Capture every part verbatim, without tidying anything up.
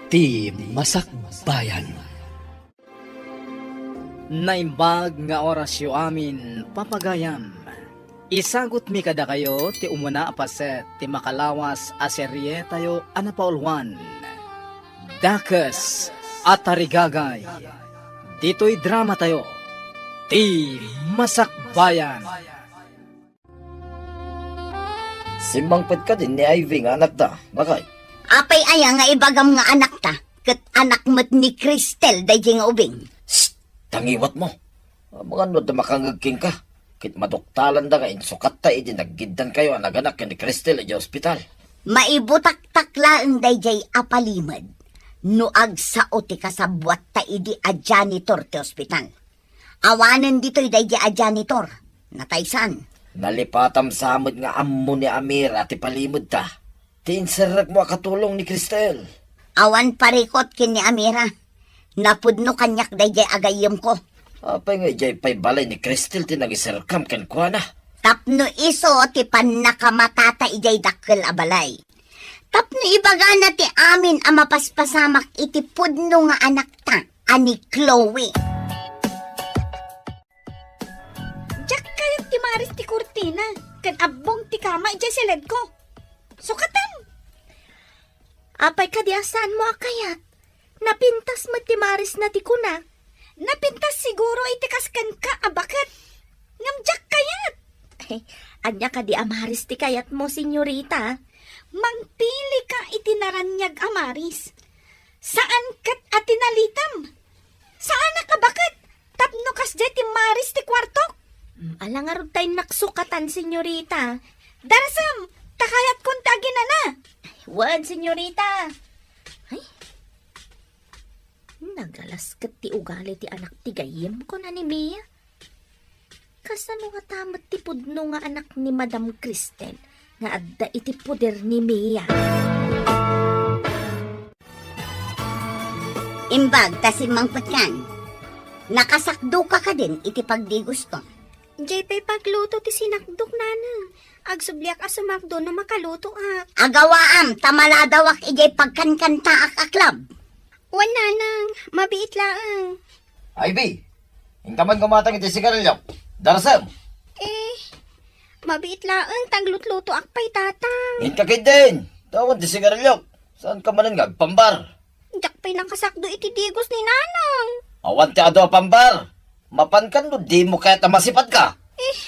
Ti Masakbayan. Naimbag nga orasyo amin, papagayam. Isagutmi kadakayo ti umuna a paset ti makalawas a serietayo a napauluan, Dakes a Tarigagay. Ditoy dramatayo, Ti Masakbayan. Simmangpet kadin ni Ivy nga anakda, bakay? Apay aya nga ibagam nga anakta, ket anak met ni Cristel daydi nga ubing? Shh! Tangiwat mo. Amangan no adda makangeg kenka, ket maduktalanda nga insukatta idi naggiddankayo a naganak ken ni Cristel idiay ospital. Maibutaktak laeng daydiay a palimed no agsao ti kasabuatta idi a janitor ti ospital. Awanen ditoy daydi a janitor. Nataysan. Nalipatam sa met nga ammo ni Amira ti palimedta. Ti inserrekmo a katulong ni Cristel. Awan parikut ken ni Amira. Napudno kaniak daydi a gayyemko. Apay nga idiay pay balay ni Cristel ti nangiserkam kenkuana? Tapno isu ti pannakamatata idiay dakkel a balay. Tapno ibagana ti amin a mapaspasamak iti pudno nga anakta a ni Chloe. Diak kayat ti maris ti kurtina, ken abbong ti kama idiay siledko. Sukatam! Apay kadi a saanmo a kayat? Napintas met ti marisna ti kuna. Napintas siguro iti kas kenka a baket. Ngem diak kayat. Ania kadi a maris ti kayatmo, senyorita? Mangpilika iti naraniag a maris. Saan ket a tinalitem. Saanak a baket tapno kasdiay ti maris ti kuartok. Mm, ala ngarud ta innak sukatan, senyorita. Darasem, ta kayatkon ti aginana. Wen, senyorita. Ay, nagalas ket ti ugali ti anak ti gayyem, kuna ni Mia. Kasano ngata met ti pudno nga anak ni Madam Cristel nga adda iti poder ni Mia? Imbag ta simmangpetkan, nakasakdoka kadin iti pagdigosko? Diay pay pagluto ti sinakdok, nanang. Agsubliak a sumakdo no makalutoak. Agawaam ta maladawak idiay pagkankantaak a club. Wen, nanang, mabiit laeng. Ivy, inka man gumatang iti sigarilyo. Darasem. Eh, mabiit laeng ta aglutlutoak pay, tatang. Inka ketdin. Awan ti sigarilyo. Saanka manen nga agpambar? Diak pay nakasakdo iti digos ni nanang. Awan ti adu a pambar. Mapankan no dimo kayat a masipadka? Eh,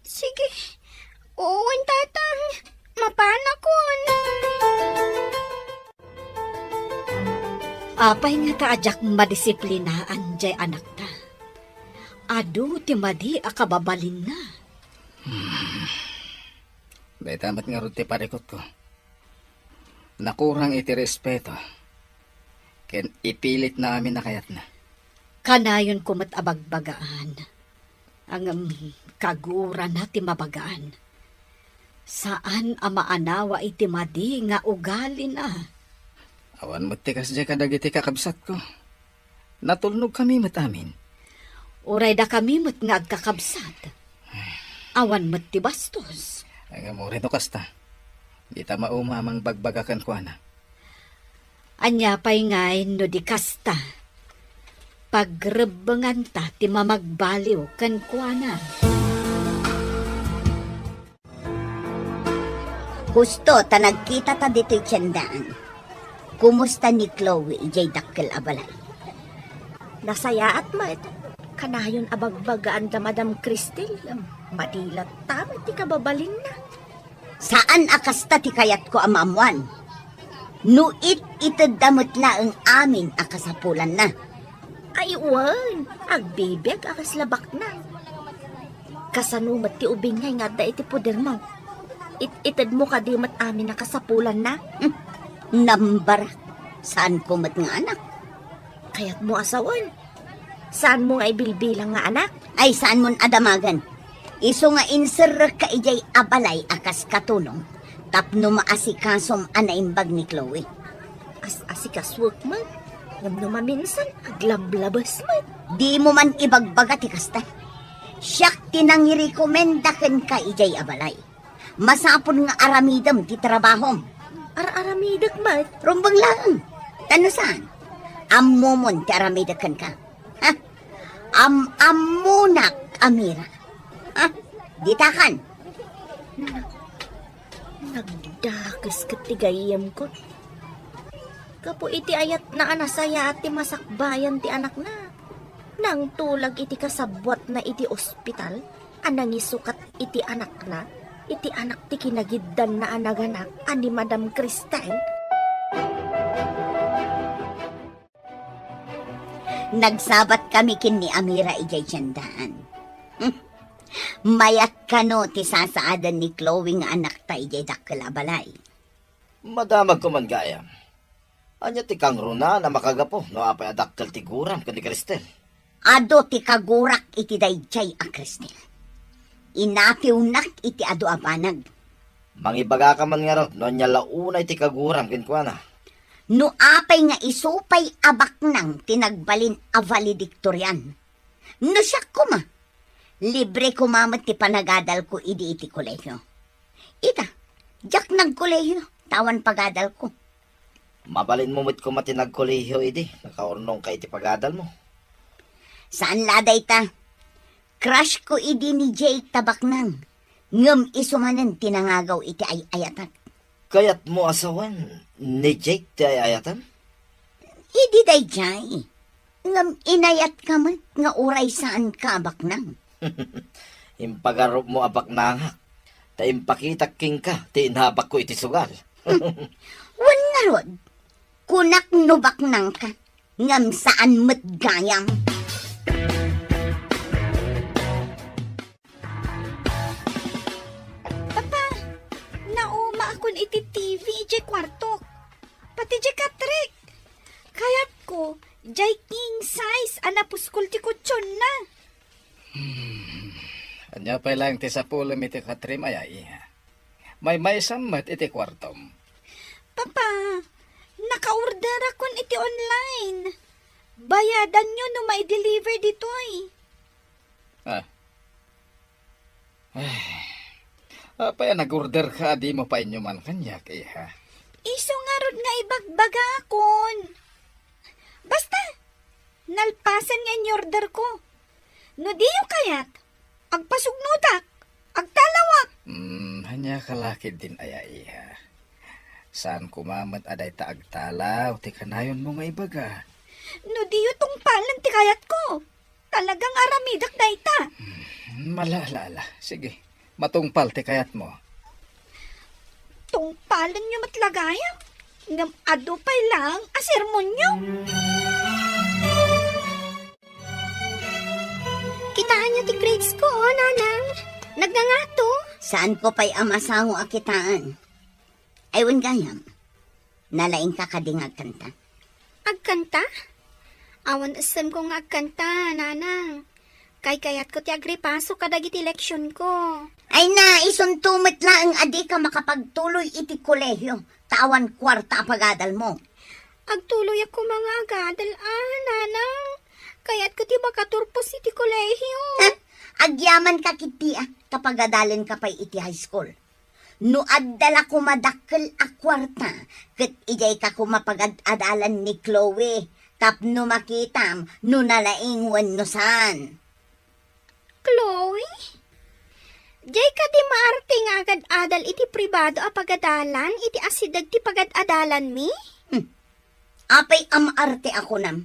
sige. Wen, tatang. Mapanakon. Apay ngata a diak madisiplinaan diay anakta? Adu ti madi a kababalinna. Hmm. Dayta met ngarud ti parikutko. Nakurang iti respeto ken ipilitna amin a kayatna. Kanayonko met a bagbagaan. Ngem kagurana ti mabagaan. Saan a maanawa iti madi nga ugalina. Awan met ti kasdiay kadagiti kakabsatko. Natulnogkami met amin. Uray dakami met nga agkakabsat. Awan met ti bastos. Ngem uray no kasta, dita mauma a mangbagbaga kenkuana. Ania pay ngay no di kasta? Pagrebbenganta ti mamagbaliw kenkuana. Husto ta nagkitata ditoy tiendaan. Kumusta ni Chloe idiay dakkel a balay? Nasayaat met. Kanayon a bagbagaan da Madam Cristel, madi latta met ti kababalinna. Saan a kasta ti kayatko a maammoan. No it-itedda met laeng amin a kasapulanna. Ay, wen, agbibiag a kasla baknang. Kasano met ti ubing nga adda iti podermo? It-itedmo kadi met amin a kasapulanna? Hmm, nambarak. Saanko met nga anak. Kayatmo a sawen. Saanmo nga ibilbilang nga anak? Ay, saanmon a damagen. Isu nga inserrekka idiay a balay a kas katulong tapno maasikasom a naimbag ni Chloe. As-asikasuek met, ngem no maminsan, aglablabes met. Dimo man ibagbaga ti kasta. Siak ti nangirekomenda kenka idiay a balay. Masapul nga aramidem ti trabahom. Ar-aramidek met. Rumbeng laeng. Ta no saan, ammomon ti aramidek kenka. Ha? Am-ammonak, Amira. Ha? Ditakan. Nagdakes ket ti gayyemko. Gapu iti ayatna a nasayaat ti masakbayan ti anakna, nangtulag iti kasabbuatna iti ospital a nangisukat iti anakna, iti anak ti kinagiddanna a naganak a ni Madam Cristel. Nagsabat kami ken ni Amira idiay tiendaan. Hmm. Mayat kano ti sasaaden ni Chloe nga anakta idiay dakkel a balay. Madamagko man gayam. Ania ti kangrunaan a makagapu no apay a dakkel ti guram ken ni Cristel? Adu ti kagurak iti daydiay a Cristel. Inatiwnak iti adu a banag. Mangibagaka man ngarud no ania la unay ti kaguram kenkuana. No apay nga isu pay a baknang ti nagbalin a valedictorian. No siak koma, libre koma met ti panagadalko idi iti kolehio. Ita, diak nagkolehio, ta awan pagadalko. Mabalinmo met koma ti nagkolehio idi nakaurnongka iti pagadalmo. Saan la dayta. Crush ko idi ni Jake ta baknang, ngem isu manen ti nangagaw iti ay-ayatak. Kayatmo a sawen ni Jake ti ay-ayatam? Idi daydiay, ngem inayatka met nga uray saanka a baknang. Impagarupmo a baknangak, ta impakitak kenka ti inabakko iti sugal. Wen ngarud, kunak no baknangka, ngem saan met gayam. Papa, naumaakon iti T V idiay kuartok. Pati diay katrek. Kayatko, diay king size a napuskol ti kutsionna. Hmm. Ania pay laeng ti sapulem iti katrem aya, iha? Maymaysam met iti kuartom. Papa, naka-orderakon iti online. Bayadanyo no mai-deliver ditoy. Ah. Ay. Apay a nag-orderka a dimo painuman kaniak, iha? Isu ngarud nga ibagbagakon. Basta, nalpasen nga in-orderko. No diyo kayat, agpasugnodak, agtalawak. Hmm, ania ka la ketdin aya, iha? Saan koma met a dayta agtalaw ti kanayonmo nga ibaga. No diyo tungpalen ti kayatko, talagang aramidak dayta. Hmm, ala, ala, ala. Sige, matungpal ti kayatmo. Tungpalenyo met la gayam, ngem adu pay laeng a sermonyo. Kitaenyo ti grades ko, oh, nanang. Nagngangato. Saanko pay a masango a kitaen. Ay, wen gayam. Nalaingka kadi nga agkanta? Agkanta? Awan esemko nga agkanta, nanang. Kaykayatko ti agripaso kadagiti leksionko. Ay na, isunto met laeng a dika makapagtuloy iti kolehio, ta awan kuarta a pagadalmo. Agtuloyak koma nga agadal, a, nanang. Kayatko ti makaturpos iti kolehio. Ha? Agyamanka ketdi, a, ta pagadalenka pay iti high school. No adda la koma dakkel a kuarta, ket idiayka koma pagad-adalan ni Chloe tapno makitam no nalaing wenno saan. Chloe? Diay kadi maarte nga agad-adal iti pribado a pagadalan iti asideg ti pagad-adalanmi? Hmm. Apay a maarte a kunam?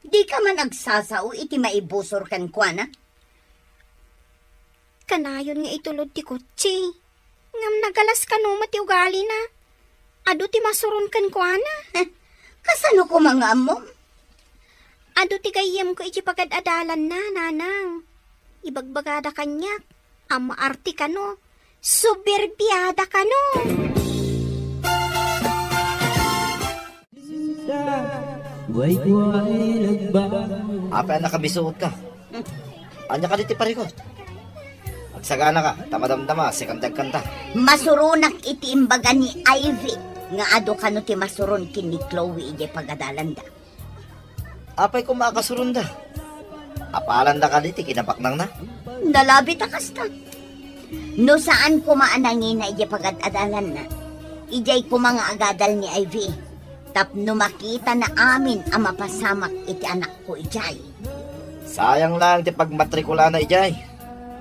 Dika man agsasao iti maibusor kenkuana? Kanayon nga itulod ti kotse. Ngem nagalas kano met ti ugalina. Adu ti masuron kenkuana. Eh, kasano koma nga ammom? Adu ti gayyemko iti pagad-adalanna, nanang. Ibagbagada kaniak a maarte kano. Suberbiada kano. Apay a nakabisuotka? Ania kadi ti parikut? Agsaganaka, ta madamdama, sika ti agkanta. Masuronak iti imbaga ni Ivy nga adu kano ti masuron ken ni Chloe idiay pagadalanda. Apay koma a kasuronda? Apalanda kadi ti kinabaknangna? Nalabit a kasta. No saan koma a nangina idiay pagad-adalanna, idiay koma nga agadal ni Ivy. Tapno makitana amin a mapasamak iti anakko idiay. Sayang lang ti pagmatrikulana idiay.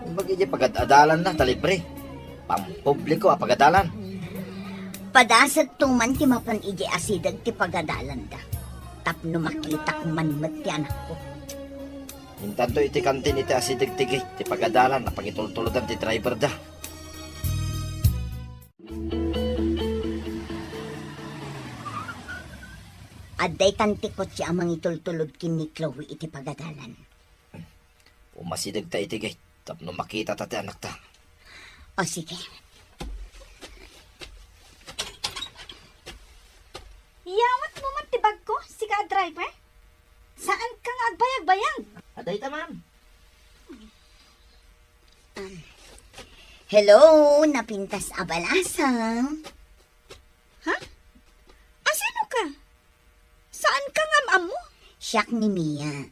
Imbag idiay pagad-adalanna ta libre. Pampubliko a pagadalan. Padasekto man ti mapan idiay asideg ti pagadalanda. Tapno makitak man met ti anakko. Intanto iti kantin iti asideg ti gate ti pagadalan a pangitultulodan ti driverda. Adda itan ti kotse a mangitultulod ken ni Chloe iti pagadalan. Umasideg ta iti gate tapno makita ta ti anakta. O, sige. Yawat mo man ti bagko, sika a driver? Saan ka nga agbayag-bayag? Adda ita, ma'am. Um, hello, napintas a balasang. Ha? Asino ka? Saan ka nga am-ammo? Siak ni Mia.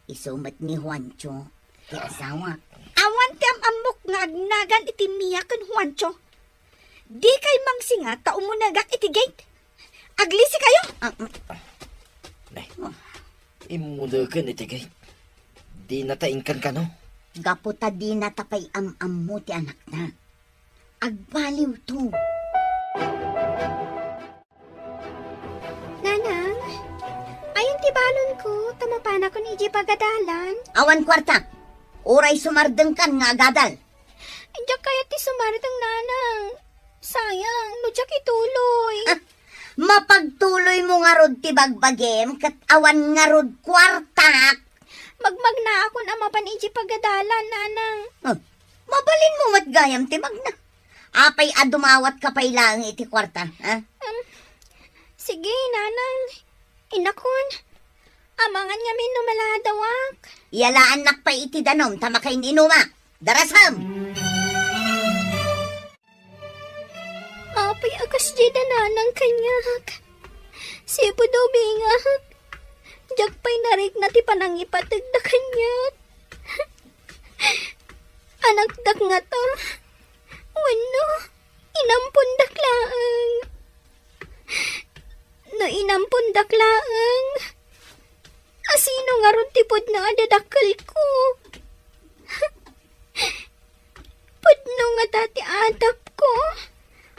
Isu met ni Juancho, ti asawak. Awan ti am-ammok nga agnagan iti Mia ken Juancho. Dikay mangsinga ta umunegak iti gate. Aglisi kayo! Ah, mm. Nay, immuleken iti gate. Dina ta inkan kano? Gapu ta dina ta pay am-ammo ti anakna. Agbaliwto. Nanang, ayan ti balonko, ta mapanakon iti pagadalan. Awan kuarta. Uray sumardengkan nga agadal. Diak kayat ti sumardeng, Nanang. Sayang, no diak ituloy. Ah, mapagtuloymo ngarud ti bagbagim, ket awan ngarud kuartak. Magmagnaakon a mapan iti pagadalan, Nanang. Oh, mabalinmo met gayam ti magna. Apay a dumawatka pay laeng iti kuarta, ha? Um, sige, Nanang. Inakon. Amangan ngamin no maladawak. Iyalaannak pay iti danum ta makain-inumak. Darasam! Apay a kasdiay da Nanang kaniak. Sipud ubingak. Diak pay narikna ti panangipategda kaniak. Anakdak ngata. Wenno, inampondak laeng. No inampondak laeng, asino ngarud ti pudno a dadakkelko? Pudno ngata ti atapko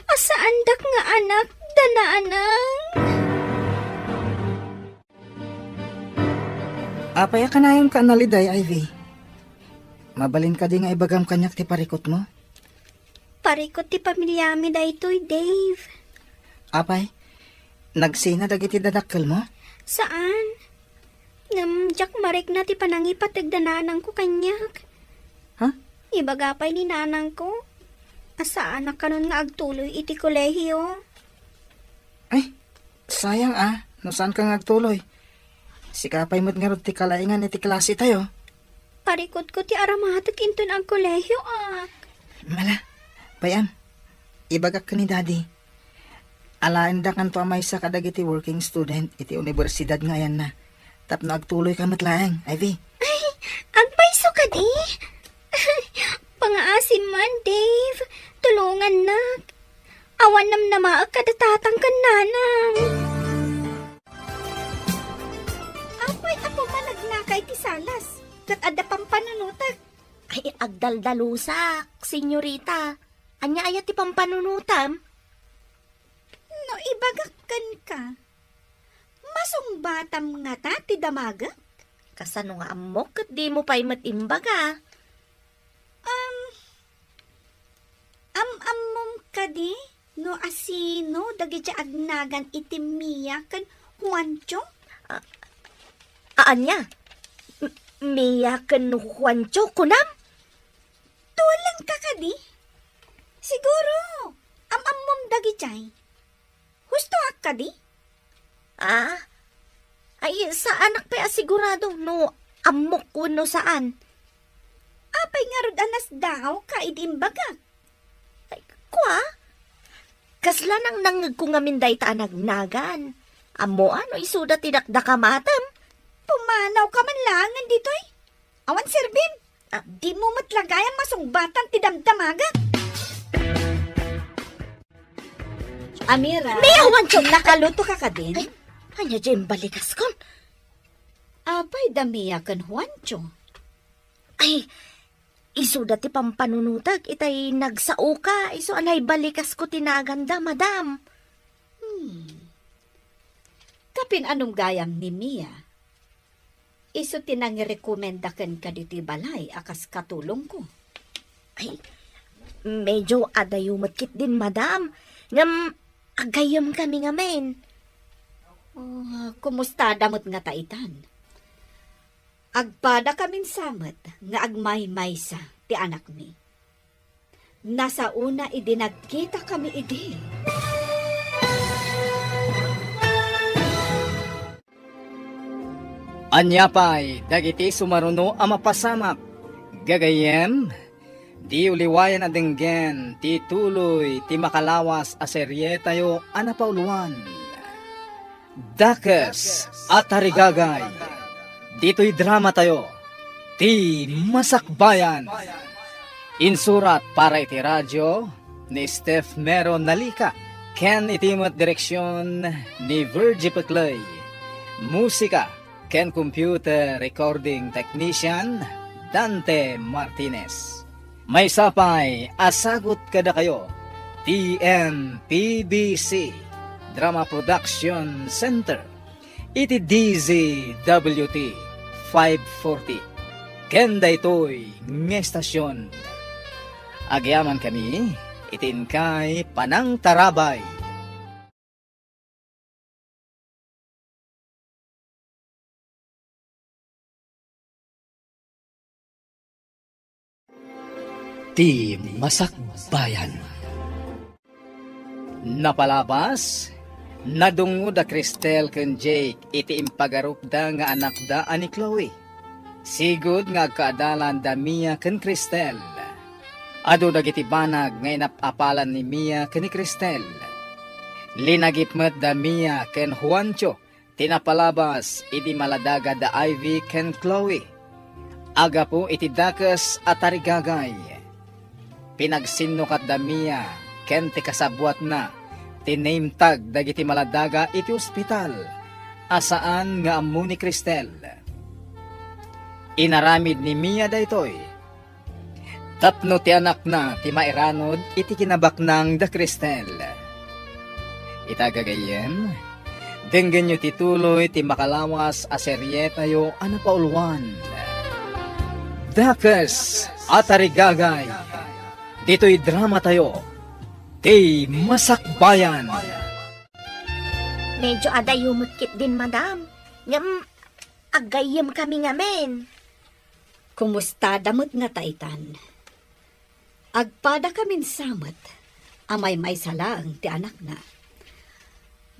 a saandak nga anak da Nanang. Apay a kanayonka a naliday, Ivy? Mabalin kadi nga ibagam kaniak ti parikutmo? Parikut ti pamiliami daytoy, Dave. Apay, nagsina dagiti dadakkelmo? Saan. Ngem diak marikna ti panangipateg da nanangko kaniak. Ha? Ibaga pay ni nanangko a saanak kanon nga agtuloy iti kolehio. Ay, sayang a, no saanka nga agtuloy. Sika pay met ngarud ti kalaingan iti klasetayo. Parikutko ti aramatek inton agkolehioak. Mala, bay-am, ibagak ken ni Daddy. Alaendakanto a maysa kadagiti working student iti universidad nga ayanna. Tapno agtuloyka met laeng, Ivy. Ay, agpayso kadi? Pangaasim man, Dave. Tulongannak. Awan namnamaek kada tatang ken nanang. Apay a pumanagna ka iti salas, ket adda pampanunotek? Ay, agdaldalusak, senyorita. Ania aya ti pampanunotam? No ibagak kenka, masungbatam ngata ti damagek? Kasano nga ammok ket dimo pay met imbaga? Um, am-ammom kadi no asino dagiti agnagan iti Mia ken Juancho? A-, a-, ania? M-, Mia ken Juancho, kunam? Tulengka kadi? Siguro, am-ammom dagijay. Hustoak kadi? Ah? Ay, saanak pay a sigurado no ammok wenno saan. Apay ngarud a nasdaawka idi imbagak? Ay, kua? Kasla nangnangngegko ngamin dayta a nagnagan. Ammoa no isuda ti dakdakamatem? Pumanawka man laengen ditoy. Awan serbim. Ah. Dimo met la gayam masungbatan ti damdamagek. Amira. Mia, Juancho! Nakaluto ka kadin? Ay, Ania diay imbalikaskon? Apay da Mia ken Juancho? Ay, isuda ti pampanunotek itay nagsaoka, isu a naibalikasko ti naganda, madam. Hmm. Kapin anum gayam ni Mia? Isu ti nangirekomenda kenka ditoy balay a kas katulongko. Ay, medyo adayo met ketdin, madam. Ngem, aggayyemkami ngamin. Oh, kumustada met ngata itan? Agpadakamin sa met nga agmaymaysa ti anakmi. Nasaona idi nagkitakami idi. Ania pay dagiti sumaruno a mapasamak? Gagayyem, diyo liwayan a denggen ti tuloy ti makalawas a serietayo a napauluan. Dakes a tarigagay. Ditoy dramatayo, Ti Masakbayan. Insurat para iti radio ni Steph Mero Nalica ken iti met direksion ni Virgie Peclay. Musika ken computer recording technician Dante Martinez. Maysa pay a sagut kadakayo ti M P B C Drama Production Center iti D Z W T five forty. Ken daytoy nga estasion, agyamankami iti inkay panangtarabay. Ti Masakbayan. Napalabas, nadungngod da Cristel ken Jake iti impagarupda nga anakda a ni Chloe. Sigud nga agkaadalan da Mia ken Cristel. Adu dagiti banag nga inap-apalan ni Mia ken ni Cristel. Linagip met da Mia ken Juancho ti napalabas idi maladaga da Ivy ken Chloe. Agapu iti dakes a tarigagay, pinagsinnukat da Mia ken ti kasabuatna ti naimtag dagiti maladaga iti ospital a saan nga ammo ni Cristel. Inaramid ni Mia daytoy tapno ti anakna ti mairanod iti kinabaknang da Cristel. Ita gagayyem, denggenyo ti tuloy ti makalawas a serietayo a napauluan, Dakes a Tarigagay. Ditoy dramatayo, Ti Masakbayan. Medyo adayo met ketdin, madam. Ngem, aggayyemkami ngamin. Kumustada met ngata itan? Agpadakamin sa met a maymaysa laeng ti anakna.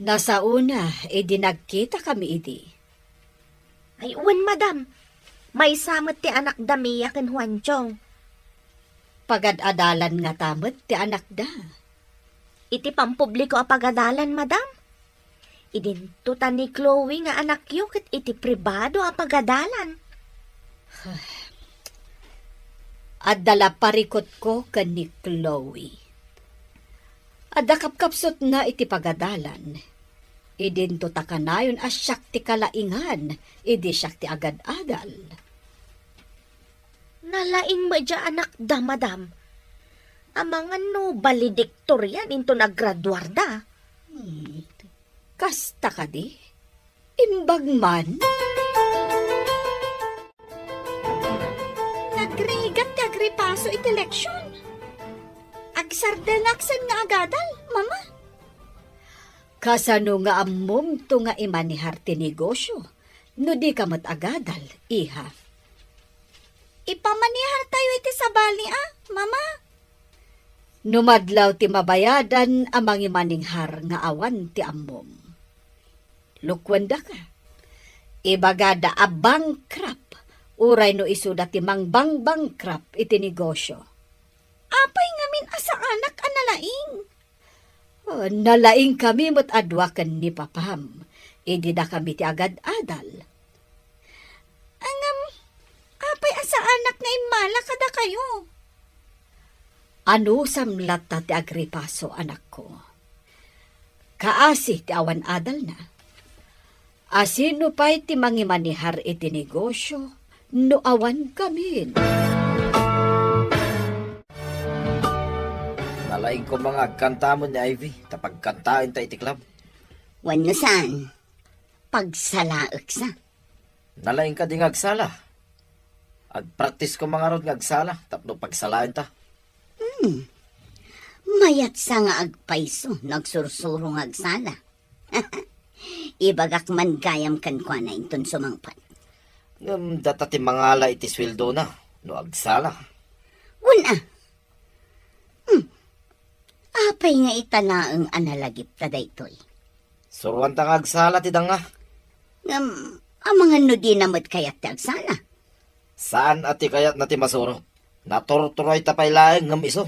Nasaona idi nagkitakami idi. Ay, wen, madam. Maysa met ti anakda Mia ken Juanchong. Pagad-adalan ngata met ti anakda. Iti pampubliko a pagadalan, madam. Idinto ta ni Chloe nga anakyo ket iti pribado a pagadalan. Adda la parikutko ken ni Chloe. Adda kapkapsutna iti pagadalan. Idinto ta kanayon a siak ti kalaingan idi siak ti agad-adal. Nalaing met diay anakda, madam. Amangan no valedictorian inton agraduarda. Hmm. Kasta kadi? Imbag man? Nagrigat ti agripaso iti leksion. Agsardengak sen nga agadal, Mama. Kasano nga ammomto nga imanihar ti negosio no dika met agadal, iha? Ipamanihartayo iti sabali a, Mama. No madlaw ti mabayadan a mangimanihar nga awan ti ammom. Lukuendaka. Ibagada a bankrupt, uray no isuda ti mangbang-bankrupt iti negosio. Apay ngamin a saanak a nalaing? Oh, nalaingkami met a dua ken ni papam, idi dakami ti agad-adal. Ngem, apay a saanak nga immala kadakayo? Anusam latta ti agripaso, anakko. Kaasi ti awan adalna. A sino pay ti mangimanehar iti negosio no awan kamin? Nalaing koma nga agkantamen ni Ivy, ta pagkantaenta iti club. Wenno saan, pagsalaeksa. Nalaing kadi nga agsala? Agpraktis koma ngarud nga agsala tapno pagsalaenta. Hmm. Mayatsa nga agpayso no agsursuro nga agsala. Ibagak man gayam kenkuana inton sumangpet. Ngem data ti mangala iti sueldona no agsala. Wen a. Hmm. Apay nga ita laeng a nalagipta daytoy? Suroanta nga agsala ti danga. Ngem, amangan no dina met kayat ti agsala? Saan a ti kayatna ti masuro. Naturturoyta pay laeng ngem isu.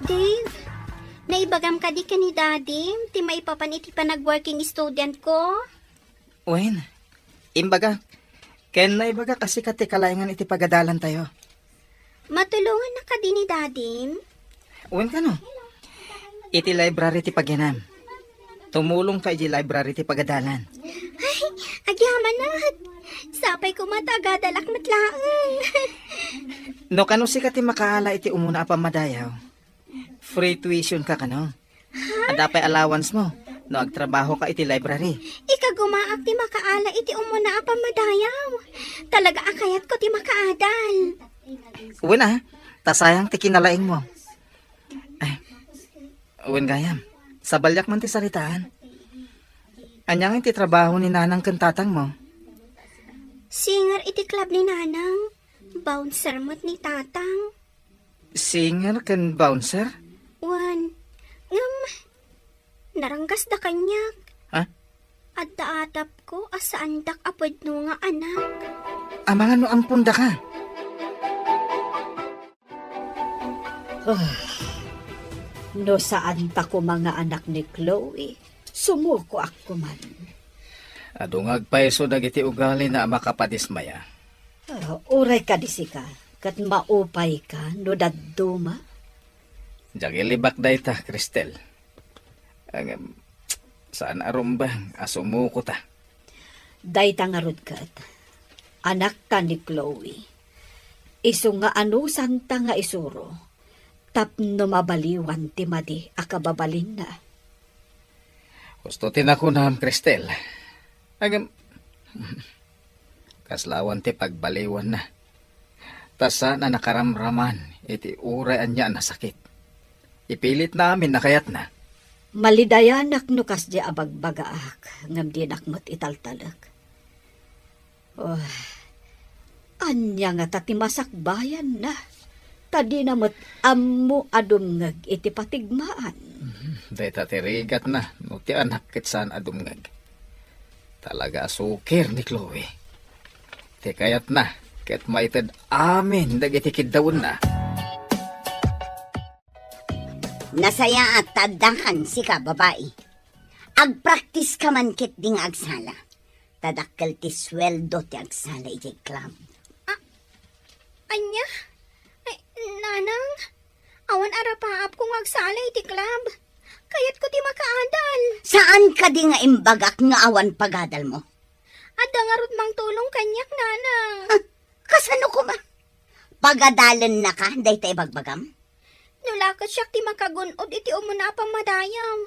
Dave, naibagam kadi ken ni Dadim ti maipapan iti panag-working student ko? Wen, imbagak. Ken naibagak a sika ti kalaengan iti pagadalantayo. Matulongannak kadi ni Dadim? Wen kano. Iti library ti pagianam. Tumulongka iti library ti pagadalan. Ay, agyamanak. Sapay koma ta agadalak met laeng. No kano sika ti makaala iti umuna a pammadayaw, free tuition ka kano. Adda pay allowance mo no agtrabaho ka iti library. Ikagumaak ti makaala iti umuna a pammadayaw. Talaga a kayatko ti makaadal. Wen a, ta sayang ti kinalaing mo. Ay, wen gayam, sabaliak man ti saritaan. Ania nga ti trabaho ni nanang ken tatang mo? Singer iti club ni nanang. Bouncer met ni tatang. Singer ken bouncer? Wen, ngem, naranggasda kaniak. Ha? Adda atapko a saandak a pudno nga anak. Amangan no ampon daka. Ah, no saanta koma nga anak ni Chloe, sumukoak koman. Adu nga agpayso dagiti ugalina a makapadismaya. Ah, uray kadi sika, ket maupayka no dadduma. Diak ilibak dayta, Cristel. Ngem, saan a rumbeng a sumukota. Dayta ngarud ket, anakta ni Chloe. Isu nga anusanta nga isuro tapno mabaliwan ti madi a kababalinna. Husto ti nakunam, Cristel. Ngem, kasla awan ti pagbaliwanna. Ta saan a nakaramraman iti uray ania a nasakit. Ipilitna amin a kayatna. Malidayanak no kasdi a bagbagaak, ngem dinak met italtalek. Oh, ania ngata ti masakbayanna? Ta dina met ammo a dumngeg iti patigmaan. Mhm. Dayta ti rigatna, no ti anak ket saan a dumngeg. Talaga a sukir ni Chloe. Ti kayatna, ket maited amin dagiti kiddawenna. Nasayaat ta addakan sika, babai. Agpraktiska man ketdi nga agsala. Ta dakkel ti sueldo ti agsala idiay club. A-, ania? Ay, nanang, awan arapaapko nga agsala iti club. Kayatko ti makaadal. Saan kadi nga imbagak nga awan pagadalmo? Adda ngarud mangtulong kaniak, nanang. Ah, kasano koma? Pagadalennaka dayta ibagbagam? No la ket siak ti makagun-od iti umuna a pammadayaw,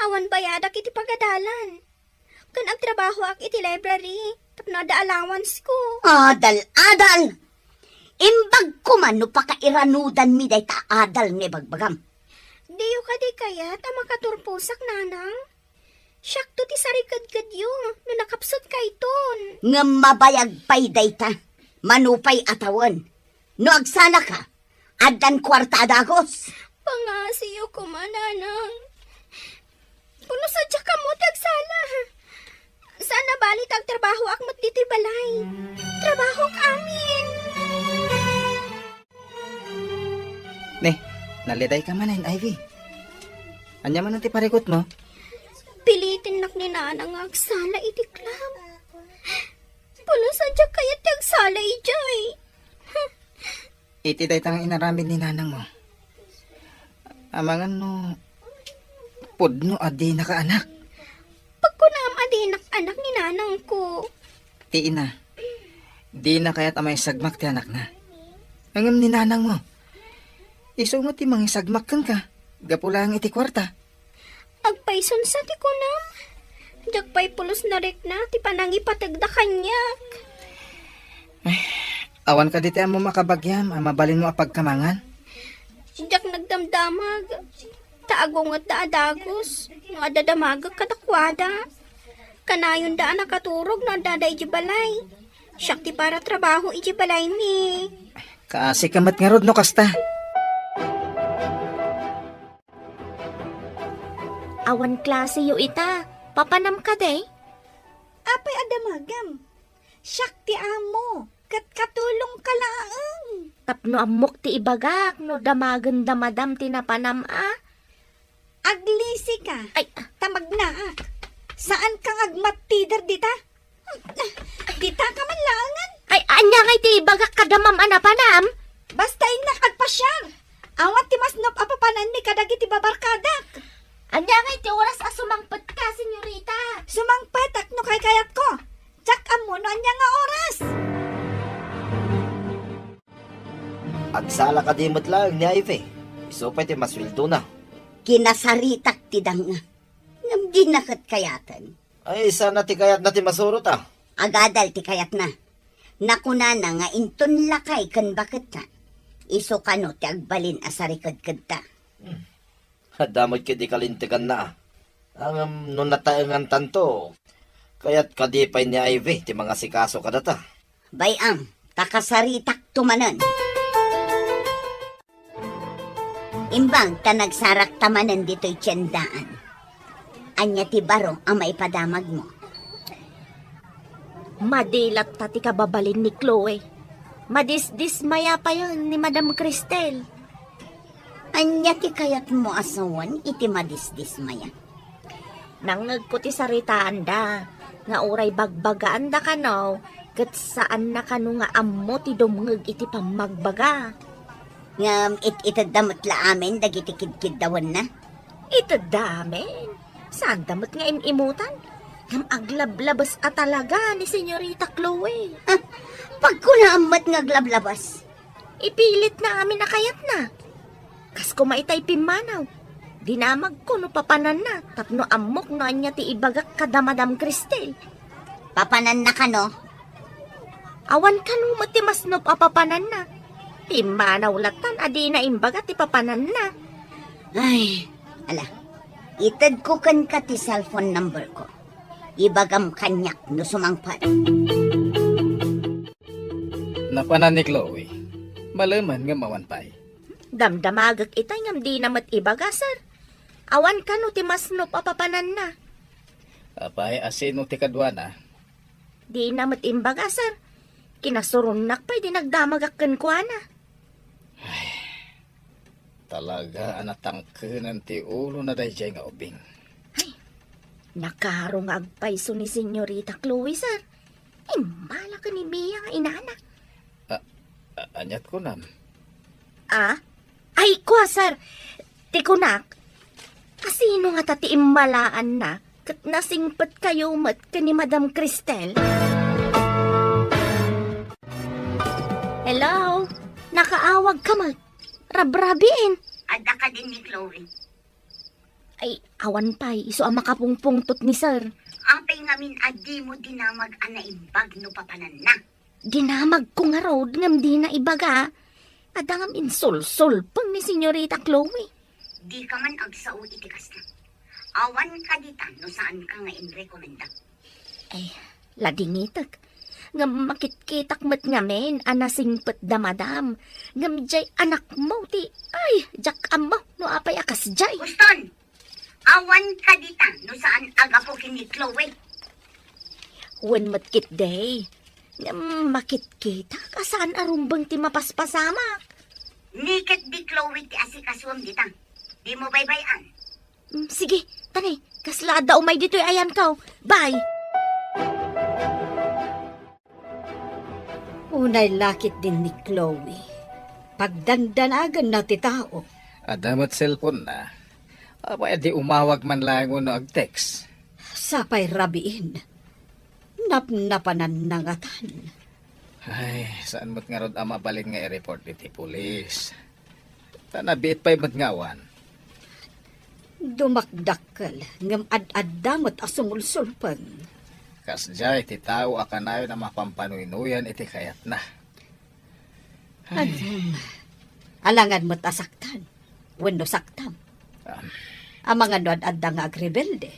awan bayadak iti pagadalan. Ken agtrabahoak iti library tapno adda allowance ko. Adal-adal! Imbag koma no pakairanudanmi dayta adal nga ibagbagam. Diyo kadi kayat a makaturposak, nanang? Siakto ti sarigedgedyo no nakapsutkayton. Ngem mabayag pay dayta, mano pay a tawen. No agsalaka, addan kuarta a dagus. Pangngasiyo koma, nanang. Kuno sadiak ammo ti agsala. Saan a bali ta agtrabahoak met ditoy balay. Trabahok amin. Ne, nalidayka manen, Ivy. Ania manen ti parikutmo? Pilitennak ni nanang nga agsala iti club. Kuno sadiak kayat ti agsala idiay. Iti dayta nga inaramid ni nanangmo. Amangan no Pudno a dinaka anak. Pagkunam a dinak anak ni nanangko. Ti ina, dina kayat a maisagmak ti anakna. Ngem ni nanangmo, isu met ti mangisagmak kenka, gapu laeng iti kuarta. Agpayson sa ti kunam. Diak pay pulos narikna ti panangipategda kaniak. Awan kadi ti ammom a kabagiam a mabalinmo a pagkamangan? Diak nagdamdamag. Ta agungetda a dagus no adda damagek kadakuada. Kanayonda a nakaturog no addada idiay balay. Siak ti para trabaho idiay balaymi. Kaasika met ngarud no kasta. Awan klaseyo ita. Papanam kadi? Apay a damagem? Siak ti amo, ket katulongka laeng. Tapno ammok ti ibagak no damagenda madam ti napanam a. Aglisika. Ay. Ta magnaak. Saanka nga agmattider dita? Dita ka man laengen. Ay, ania ngay ti ibagak kada ma'am a napanam? Basta innak agpasiar. Awan ti masnop a papananmi kadagiti babarkadak. Ania ngay ti oras a sumangpetka, senyorita? Sumangpetak no kaykayatko. Diak ammo no ania nga oras. Agsala kadi met laeng ni Ivy. Isu pay ti masueldona. Kinasaritak ti danga. Ngem dina ket kayaten. Ay, sana ti kayatna ti masurot, a. Agadal ti kayatna. Nakunana nga inton lakay ken baketna, isu kano ti agbalin a sarikedkedta. Hmm. Adda met ket di kalinteganna, a. Ngem no nataengantanto, kayat kadi pay ni Ivy ti mangasikaso kadata? Bay-am, ta kasaritakto manen. Imbag ta nagsarakta manen ditoy tiendaan. Ania ti baro a maipadamagmo? Madi latta ti kababalin ni Chloe. Madisdismaya payen ni Madam Cristel. Ania ti kayatmo a sawen iti madisdismaya? Nangngegko ti saritaanda, nga uray bagbagaanda kano, ket saanna kano nga ammo ti dumngeg iti pammagbaga. Ngem it-itedda met la amin dagiti kidkiddawenna? Itedda amin. Saanda met nga im-imutan. Ngem aglablabes a talaga ni Senyorita Chloe. Ah, pagkunaam met nga aglablabes. Ipilitna amin a kayatna. Kas koma itay pimmanaw. Dinamagko no papananna tapno ammok no ania ti ibagak kada Madam Cristel. Papananna kano? Awan kano met ti masnop a papananna. Pimmanaw latan a dina imbaga ti papananna. Ay, ala, itedko kenka ti cellphone number ko. Ibagam kaniak no sumangpet. Napanan ni Chloe. Maleman ngem awan pay. Damdamagek itay ngem dina met ibaga, sir. Awan kano ti masnop a papananna. Apay, a sino ti kaduana? Dina met imbaga, sir. Kinasuronnak pay di nagdamagak kenkuana. Ay, talaga a natangkenan ti ulona daydiay nga ubing. Ay, nakaro nga agpayso ni Senyorita Chloe, sir. Imbala ken ni Mia nga inana. A-, a-, aniat kunam? Ah? Ay, kua, sir. Ti kunak, a sino ngata ti immalaanna ket nasingpetkayo met ken ni Madam Cristel? Hello? Nakaawag ka met. Rabrabiin. Adda kadin ni Chloe? Ay, awan pay, isu a makapungpungtot ni sir. Apay ngamin a dimo dinamag a naimbag no papananna? Dinamagko ngarud ngem dina ibaga. Adda ngem insulsulpeng ni Senyorita Chloe. Dika man agsao iti kasta. Awan kadita no saanka nga inrekomenda. Ay, ladingitek. Ngem makitkitak met ngamin a nasingpetda, madam. Ngem jay anakmo ti, ay, diak ammo no apay a kasjay. Uston! Awan kadita no saan a gapu ken ni Chloe. Wen met ketdi. Ngem makitkitak a saan a rumbeng ti mapaspasamak. Ni ketdi Chloe ti asikasuem dita. Dimo baybay-an. Mm, sige, tani, kasla adda umay ditoy ayanko. Bye! Unay la ketdin ni Chloe. Pagdandanaganna ti tao. Adda met cellphone-na. Apay a di umawag man laeng wenno ag-text? Sapay rabiin. Napnapananna ngatan. Ay, saan met ngarud a mabalin nga i-report iti pulis? Ta nabiit pay met nga awan. Dumakdakkel, ngem ad-adda met a sumulsulpeng. Kasdiay ti tao a kanayon a mapampanunuyan iti kayatna. Ay. Alangan met a saktan wenno saktam. Ah. Amangan no ad-adda nga agrebelde.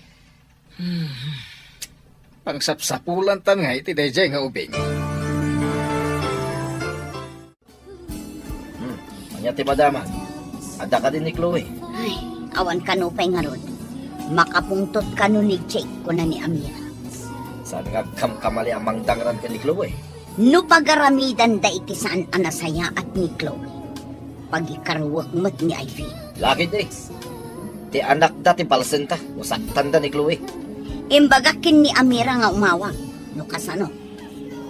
Hmm. Pangsapsapulantan nga iti daydiay nga ubing. Hmm. Ania ti madama? Adda kadi ni Chloe? Ay, awan kano pay ngarud. Makapungtot kano ni Jake, kuna ni Amira. Saan nga agkamkamali a mangdangran ken ni Chloe? No pagaramidanda iti saan a nasayaat ni Chloe, pagikaruek met ni Ivy. Lakit, eh. Ti anakda ti balsenta, no saktanda ni Chloe. Imbagak ken ni Amira nga umawag, no kasano.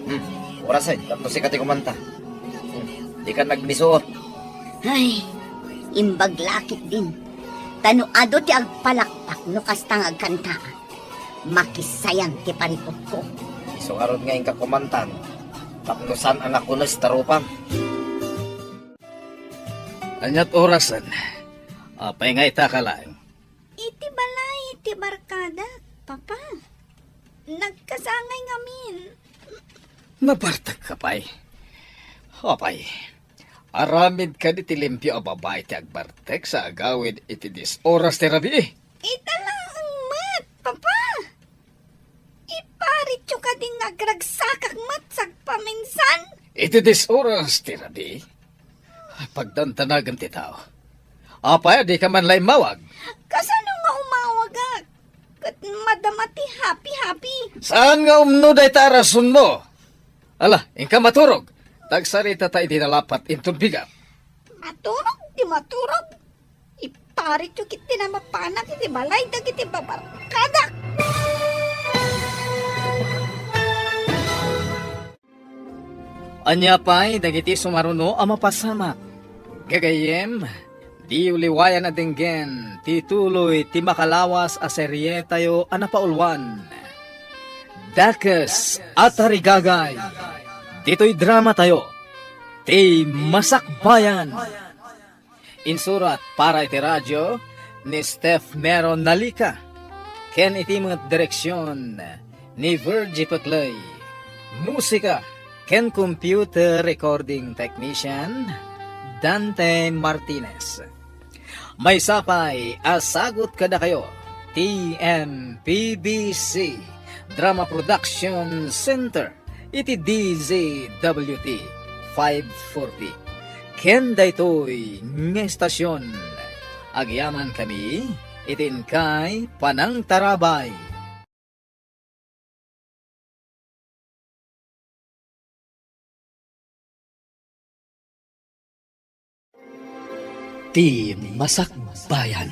Hmm, orasen, tapno sika ti kumanta. Hmm, dika nagmisuot. Ay, imbag lakit din. Ta no adu ti agpalakpak no kasta nga agkanta, makisayan ti parikutko. Isu ngarud nga inka kumantan, tapno saan a nakunes ta rupam. Aniat orasen? Apay nga ita ka laeng? Iti balay ti barkadak, Papa. Nagkasangay ngamin. Nabartek ka pay? Apay, aramid kadi ti limpio a babai ti agbartek sa agawid iti dies oras ti rabii? Ita laeng met, Papa. Iparityo kadi nga agragsakak met sagpaminsan? Iti dies oras ti rabii? Pagdantanagan ti tao. Apay a dika man la immawag? Kasano nga umawagak? Ket madama ti happy-happy. Saan nga umno dayta a rasonmo? Ala, inka maturog. Tagsaritata iti nalapat inton bigat. Maturog ti maturog. Iparityo ketdi a mapanak iti balay dagiti babarkadak. Ania pay dagiti sumaruno a mapasamak? Gagayyem, diyo liwayan a denggen ti tuloy ti makalawas a serietayo a napauluan, Dakes a Tarigagay. Ditoy dramatayo, ti Masakbayan. Insurat para iti radio ni Steph Mero Nalica, ken iti met direksion ni Virgie Peclay. Musika ken computer recording technician, Dante Martinez. Maysa pay a sagut kadakayo ti M P B C Drama Production Center iti D Z W T five forty. Ken daytoy nga estasion, agyamankami iti inkay panangtarabay. Ti Masakbayan.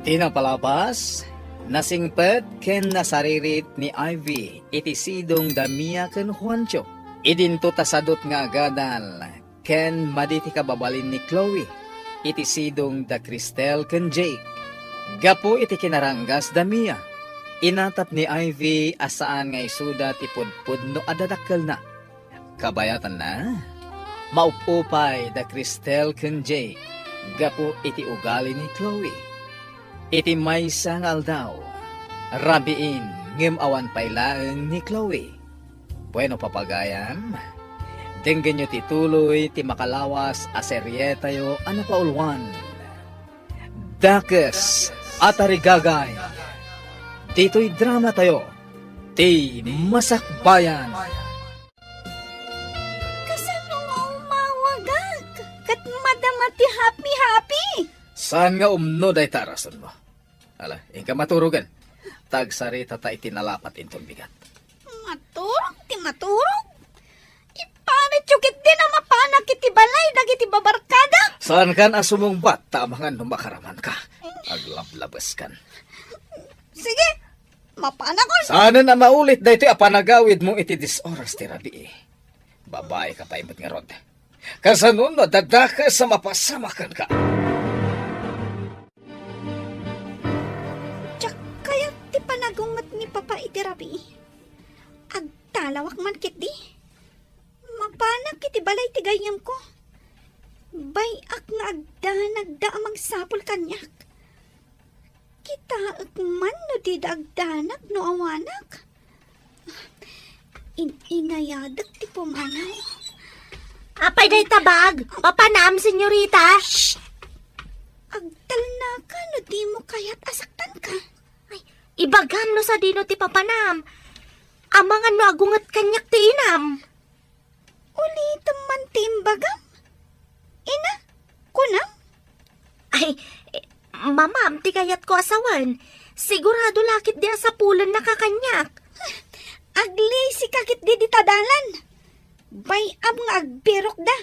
Ti napalabas, nasingpet ken nasaririt ni Ivy iti sidong da Mia ken Juancho. Idinto ta sadut nga agadal ken madi ti kababalin ni Chloe iti sidong da Cristel ken Jake. Gapu iti kinaranggas da Mia, inatap ni Ivy a saan nga isuda ti pudpudno a dadakkelna. Kabayatanna, maup-upay da Cristel ken Jake gapu iti ugali ni Chloe. Iti maysa nga aldaw, rabiin ngem awan pay laeng ni Chloe. Bueno, papagayam, denggenyo ti tuloy ti makalawas a serietayo a napauluan, Dakes a Tarigagay. Ditoy dramatayo, ti Masakbayan. Kasano nga umawagak? Ket madama ti happy-happy. Saan nga umno dayta a rasonmo? Ala, inka maturogen. Tagsaritata iti nalapat inton bigat. Maturog ti maturog? Iparityo ketdin a mapanak iti balay dagiti babarkada. Saankan a sumungbat ta amangan no makaramanka. Aglablabeskan. Sige, mapanakon. Saanen a maulit daytoy a panagawidmo iti dies oras ti rabii. Babaika pay met ngarud. Kasano no adda dakes a mapasamak kenka? ti rabii. Agtalawak man ketdi. Mapanak iti balay ti gayyemko. Bay-ak nga agdanagda a mangsapul kaniak. Kitaek man no dida agdanag no awanak. In-inayadek ti pumanaw. Apay dayta bag? Papanam, senyorita? Shh! Agtalnaka no dimo kayat a saktanka. Ay, ibagam no sadino ti papanam. Amangan no agunget kaniak ti inam. Ulitem man ti imbagam. Ina, kunam? Ay, eh, mamam, ti kayatko a sawen. Sigurado la ketdi a sapulennaka kaniak. Aglisika ketdi dita dalan. Bay-am nga agbirokda.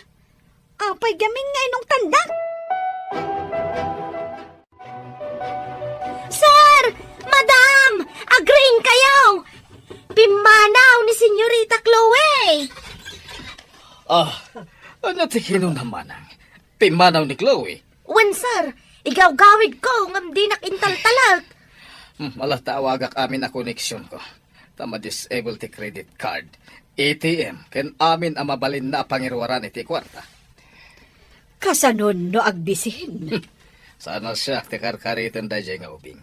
Apay gamin nga inungtandak? Sir! Madam! Agriingkayo! Pimmanaw ni Senyorita Chloe! Ah, ania ti kinunam, manang? Pimmanaw ni Chloe? Wen, sir. Igawgawidko ngem dinak intaltalek. Hmm, ala ta awagak amin a koneksionko. Ta ma-disable ti credit card, A T M, ken amin a mabalinna a pangiruaran iti kuarta. Kasanon no agbisin? Saan a siak ti karkariten daydiay nga ubing.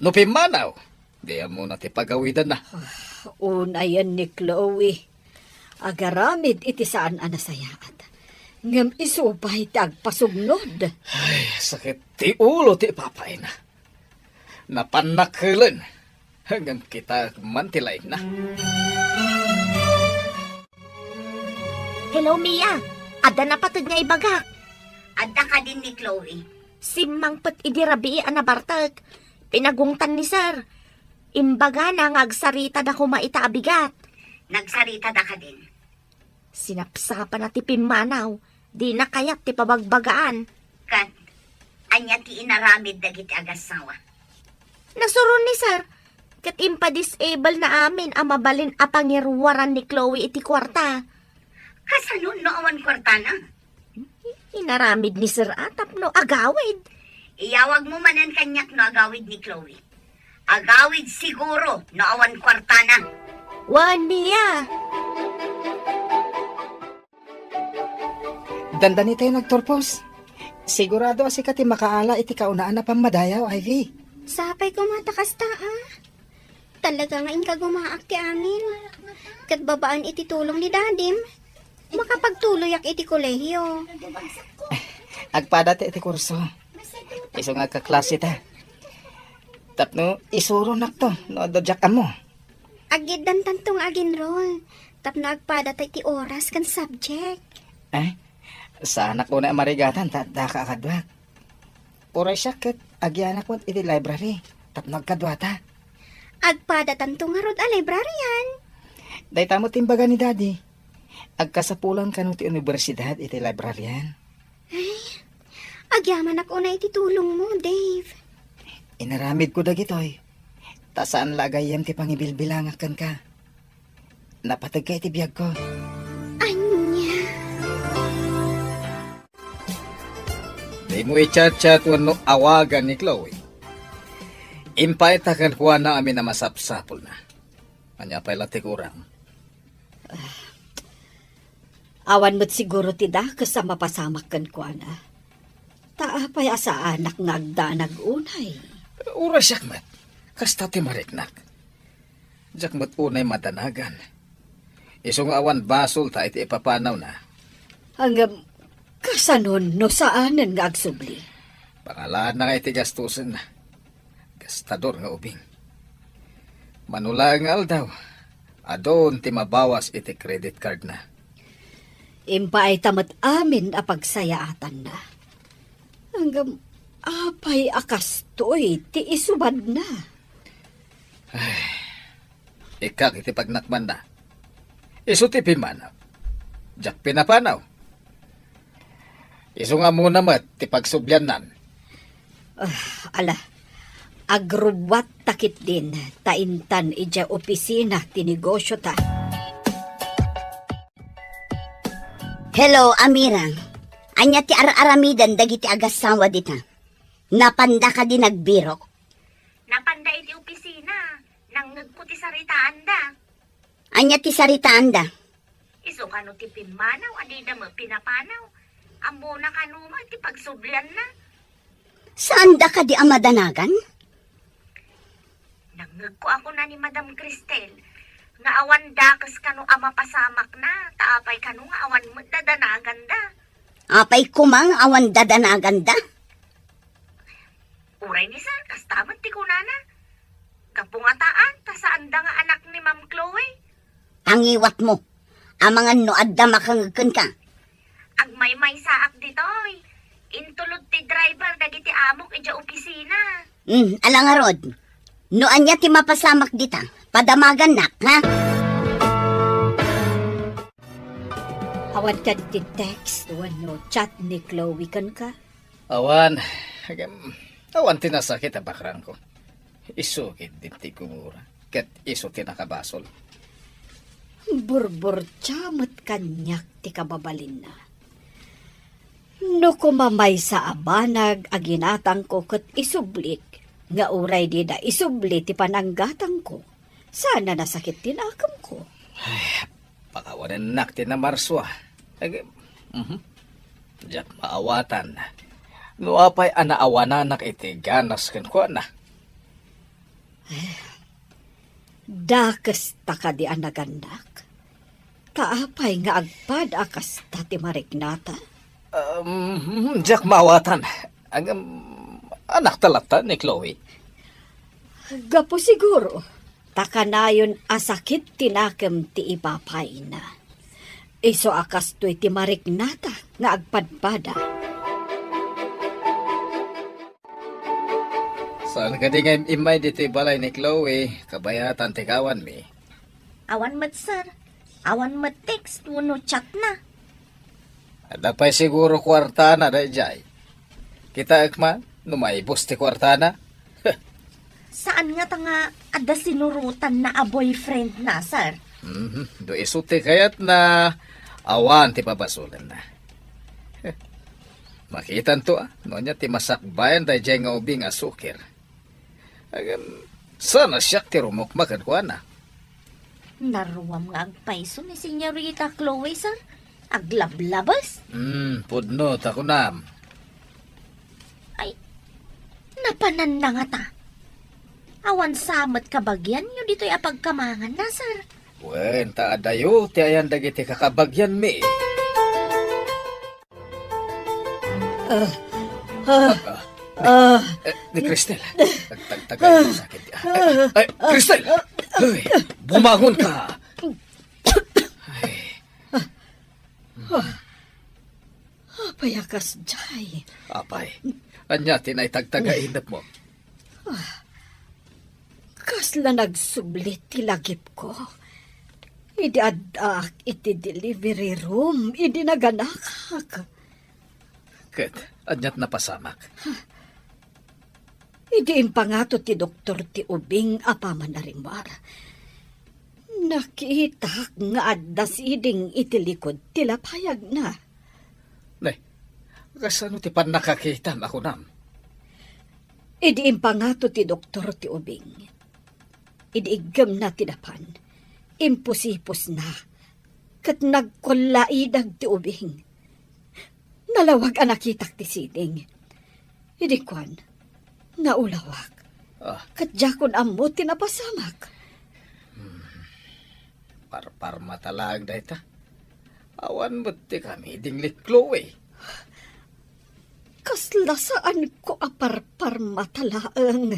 No pimmanaw, di ammona ti pagawidanna. Ah, unayen ni Chloe. Agaramid iti saan a nasayaat. Ngem isu pay ti agpasugnod. Ay, sakit ti ulo ti ipapayna. Napannak helen. Ngem kita man ti laingna. Hello, Mia. Adda napateg nga ibagak. Adda kadin ni Chloe. Simmangpet idi rabii a nabartek. Pinagungtan ni Sir. Imbagana nga agsaritada koma ita a bigat. Nagsaritada kadin? Sinapsapana ti pimmanaw. Dina kayat ti pabagbagaan. Ket, ania ti inaramid dagiti agassawa? Nasuron ni Sir, ket impa-disable na amin a mabalin a pangiruaran ni Chloe iti kuarta. Kasanon no awan kuartana? Inaramid ni Sir a tapno agawid. Iyawagmo manen kaniak no agawid ni Chloe. Agawid siguro no awan kuartana. Wen, Mia. Dandanitayo nagturpos. Sigurado a sika ti makaala iti kaunaan a pammadayaw, Ivy. Sapay koma ta kasta, a. Talaga nga inkagumaak ti amin. Ket babaen iti tulong ni Dadim, makapagtuloyak iti kolehiyo. Agpada ti iti kurso. Isu nga agkaklase ta. Tapno isuronakto no adda diak ammo. Aggiddantanto nga ag-enroll tapno agpada ta iti oras ken subject. Eh, saanak unay a marigatan ta addaka a kaduak. Uray siak ket agyanak met iti library tapno agkaduata. Agpadatanto ngarud a librarian. Dayta met ti imbaga ni Daddy. Agkasapulan kano ti universidad iti librarian. Ay, agyamanak unay iti tulongmo, Dave. Inaramidko dagitoy. Ta saan la a gayyem ti pangibilbilangak kenka. Napategka iti biagko. Ania? Dimo i-chat-chat wenno awagan ni Chloe. Impayta kenkuana amin a masapsapulna. Ania pay la ti kurang? Awan met siguro ti dakes a mapasamak kenkuana. Ta apay a saanak nga agdanag unay? Uray siak met, kasta ti mariknak. Diak met unay madanagan. Isu nga awan basolta iti ipapanawna. Ngem, kasanon no saanen nga agsubli? Pangalaanna nga iti gastosenna. Gastador nga ubing. Mano laeng nga aldaw, adun ti mabawas iti credit cardna. Impaayta met amin a pagsayaatanna. Ngem, apay a kastoy ti isubadna? Ay, ikkak iti pagnakmanna. Isu ti pimmanaw. Diak pinapanaw. Isu nga ammona met ti pagsubliannan. Ah, ala, agrubbuatta ketdin ta intan idiay opisina ti negosyota. Hello, Amira. Ania ti ar-aramiden dagiti agassawa dita? Napanda kadi nagbirok? Napanda iti opisina. Nang Nagko ti saritaanda. Ania ti saritaanda? Isu kano ti pimmanaw a dida met pinapanaw. Ammona kano met ti pagsublianna. Saanda kadi a madanagan? Nangngegko a kuna ni Madam Cristel nga awan dakes kano a mapasamakna, ta apay kano nga awan met dadanaganda. Apay koma nga awan dadanaganda? Uray ni sir, kasta met ti kunana. Gapu ngata, ta saanda nga anak ni Ma'am Chloe. Pangiwatmo. Amangan no adda makangeg kenka. Agmaymaysaak ditoy. Intulod ti driver dagiti amok idiay opisina. Hmm, ala ngarud. No ania ti mapasamak dita, padamagannak, ha? Awan kadi ti text wenno chat ni Chloe kenka? Awan. Agem, awan ti nasakit a bakrangko. Isu ketdi ti gumura, ket isu ti nakabasol. Burburtia met kaniak ti kababalinna. No koma maysa a banag a ginatangko ket isublik, nga uray dida isubli ti pananggatangko, saan a nasakit ti nakemko. Ay, pakawanennak ti namarsua. Ag-, mhm. Diak maawatan. No apay a naawananak iti ganas kenkuana. Dakes ta kadi a nagannak? Ta apay nga agpada a kasta ti mariknata? Um, diak maawatan. Agam, anak ta latta ni Chloe. Gapu siguro, ta kanayon a sakit ti nakem ti ipapayna. Isu a kastoy ti mariknata nga agpadpada. Saan kadi nga im-immay ditoy balay ni Chloe? Kabayatan ti kawanmi. Awan met, sir. Awan met text wenno chat na. Adda pay siguro kuartana daydiay. Kitaek man, no maibus ti kuartana. Saan ngata nga adda sinurotanna a boyfriend na, sir? Mhm. Do isu ti kayatna, awan ti pabasolenna. Makitanto, a, no ania ti masakbayan daydiay nga ubing a sukir. Agam, saan a siak ti rumukma kenkuana. Naruam nga agpayso ni Señorita Chloe, sir. Aglablabas. Hmm, pudno ta kunam. Ay, napananna ngata. Awan sa met kabagianyo ditoy a pagkamanganna, sir. Wen, ta adayo ti ayan dagiti kakabagianmi. Ah, ah, ah. Eh, ni Cristel. Tagtagtagay mo sakit. Ay, ay, Cristel! Ay, bumangon ka! Ay. Apay a kasdiay? Apay, ania ti naitagtagay inepmo? Kasla nagsubli ti lagipko idi addaak iti delivery room idi naganakak. Ket ania ti napasamak? Idi impangato ti doktor ti ubing a paman a rimmuar, nakitak nga adda siding iti likod ti lapayagna. Ne, kasano ti pannakakitam a kunam? Idi impangato ti doktor ti ubing, idi iggemna ti dapan, impusipusna, ket nagkullaidag ti ubing. Nalawag a nakitak ti siding. Idi kuan, naulawak. Ah. Ket diakon ammo ti napasamak. Hmm. Parparmata laeng dayta. Awan met ti kamiding ni Chloe. Kasla saanko a parparmata laeng.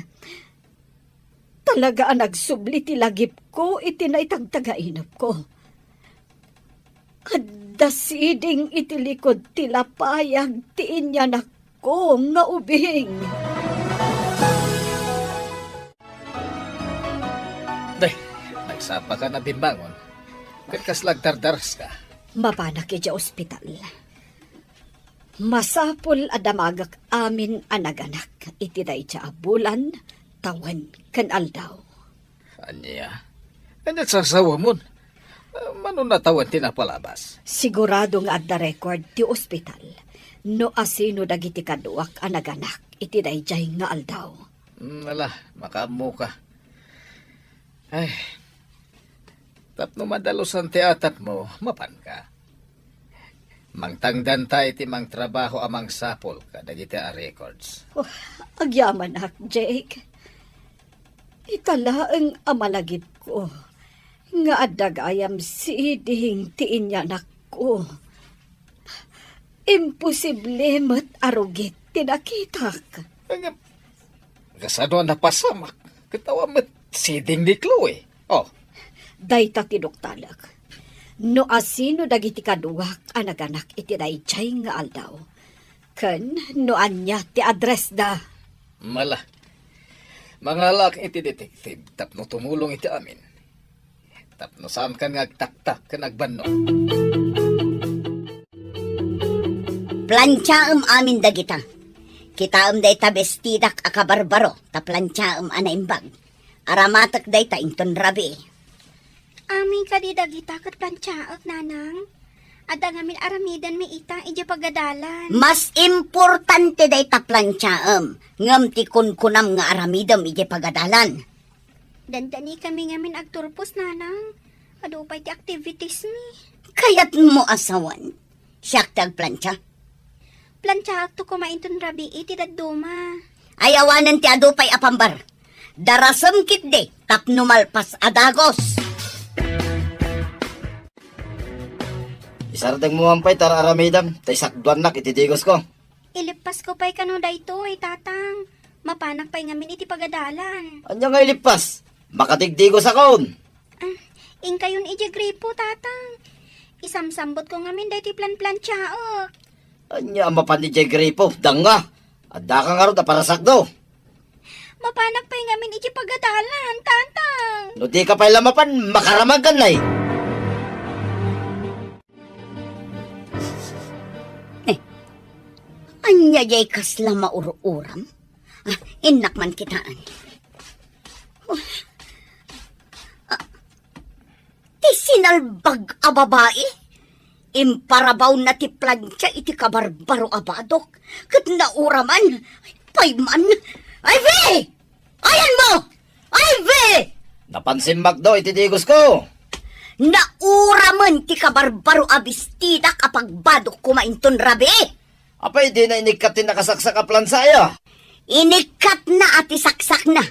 Talaga a nagsubli ti lagipko iti naitagtagainepko. Adda siding iti likod ti lapayag ti inyanakko nga ubing. Day, nagsapa ka na bimbangon. Ket kasla agdardaraska? Mapanak idiay ospital. Masapul a damagak amin a naganak iti dayta a bulan, tawen, ken aldaw. Ania? Ania ti sarsawamon? Ah, mano natawen ti napalabas? Sigurado nga adda record ti ospital no asino dagiti kaduak a naganak iti daydiay nga aldaw. Hmm, ala, makaammoka. Ay, tapno madalusan ti atapmo, mapanka. Mangtangdanta iti mangtrabaho a mangsapul kadagiti a records. Oh, agyamanak, Jake. Ita laeng a malagipko nga adda gayam siding ti inyanakko. Imposible met a rugit ti nakitak. Ngem, kasano a napasamak ket awan met siding ni Chloe? Oh. Dayta ti duktalek. No asino dagiti kaduak a naganak iti daydiay nga aldaw, ken no ania ti addressda. Mala, mangalaak iti detective tapno tumulong iti amin. Tapno saankan nga agtaktak ken agbannog. Plantiaem amin dagita. Kitaem dayta bestidak a kabarbaro, ta plantiaem a naimbag. Aramatek dayta inton rabii. Amin kadi dagita ket plantiaek, Nanang? Adda ngamin aramidenmi ita idiay pagadalan. Mas importante dayta plantiaem, ngem ti kunkunam nga aramidem idiay pagadalan. Dandanikami ngamin agturpos, Nanang. Adu pay ti activities mi. Kayatmo a sawen, siak ti agplantia? Plantiaekto koma inton rabii ti dadduma. Ay awanen ti adu pay a pambar. Darasem ketdi tapno malpas a dagos. Isardengmo man pay ti ar-aramidem, ta isakduannak iti digosko. Ilippasko pay kano daytoy, Tatang. Mapanak pay ngamin iti pagadalan. Ania nga ilippas? Makadigdigosakon. Ah, inkayon idiay gripo, Tatang. Isamsambutko ngamin daytoy planplantiaek. Ania a mapan idiay gripo? Danga. Addaka ngarud a parasakdo. Mapanak pay ngamin idiay pagadalan, Tatang. No dika pay la mapan, makaramagkan, nay. Eh, ania diay kasla maur-uram? Ah, innak man kitaen. Oh. Ah, ti sinalbag a babai, imparabawna ti plantia iti kabarbaro a badok, ket nauraman, pay man. Ivy! Ayanmo! Ivy! Napan simmakdo iti digosko. Nauramen ti kabarbaro a bestidak a pagbadok koma inton rabii. Apay dina inikkat ti nakasaksak a plansa aya? Inikkatna a ti saksakna,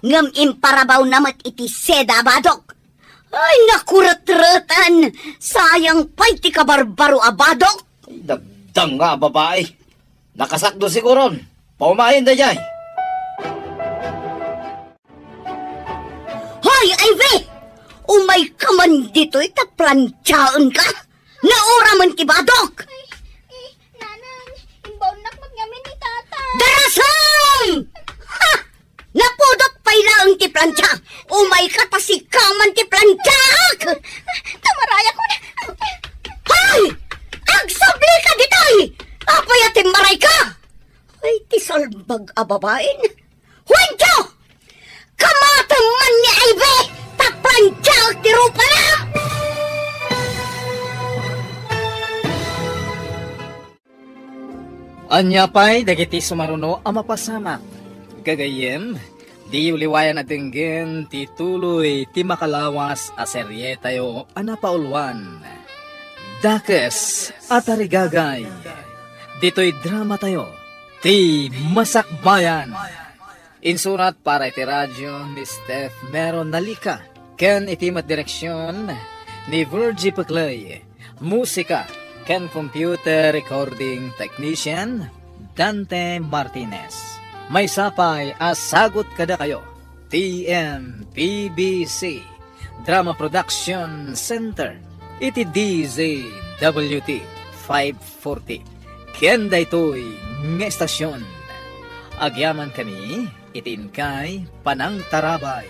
ngem imparabawna met iti seda a badok. Ay, nakuretretan! Sayang pay ti kabarbaro a badok! Ay, dagdanga a babai. Nakasakdo siguron. Paumayen daydiay. Hoy, Ivy! Umayka man ditoy ta plantiaenka! Nauramen ti badok! Ay, eh, Nanang, imbaonnak met ngamin ni Tata. Darasem! Ha! Napudot pay laeng ti plantia! Umayka ta sika man ti plantiaek! Tumarayak ko na. Hoy! Agsablika ditoy! Apay a timmarayka? Ay, ti salbag a babaen. Juancho! Kamatem man ni Ivy! Ta plantiaek ti rupana! Ania pay dagiti sumaruno a mapasamak? Gagayyem, diyo liwayan a denggen ti tuloy ti makalawas a serietayo a napauluan, Dakes a Tarigagay. Ditoy dramatayo, Ti Masakbayan. Insurat para iti radio ni Steph Mero Nalica ken iti met direksion ni Virgie Peclay. Musika ken computer recording technician, Dante Martinez. Maysa pay a sagut kadakayo, T M P B C Drama Production Center, iti D Z W T five forty. Ken daytoy nga estasion, agyamankami iti inkay panangtarabay.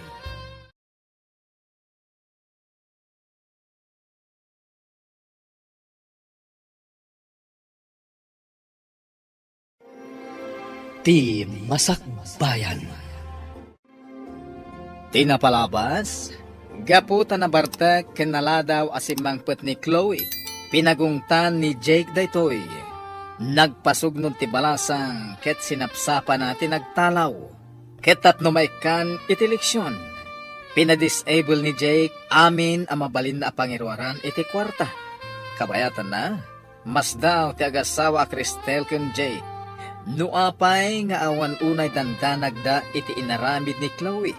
Ti Masakbayan. Ti napalabas, gapu ta nabartek ken naladaw a simmangpet ni Chloe, pinagungtan ni Jake daytoy. Nagpasugnod ti balasang ket sinapsapana ti nagtalaw. Ket tapno maikkan iti leksion, Pinadisable ni Jake amin a mabalinna a pangiruaran iti kuarta. Kabayatanna, masdaaw ti agasawa a Cristel ken Jake no apay nga awan unay dandanagda iti inaramid ni Chloe.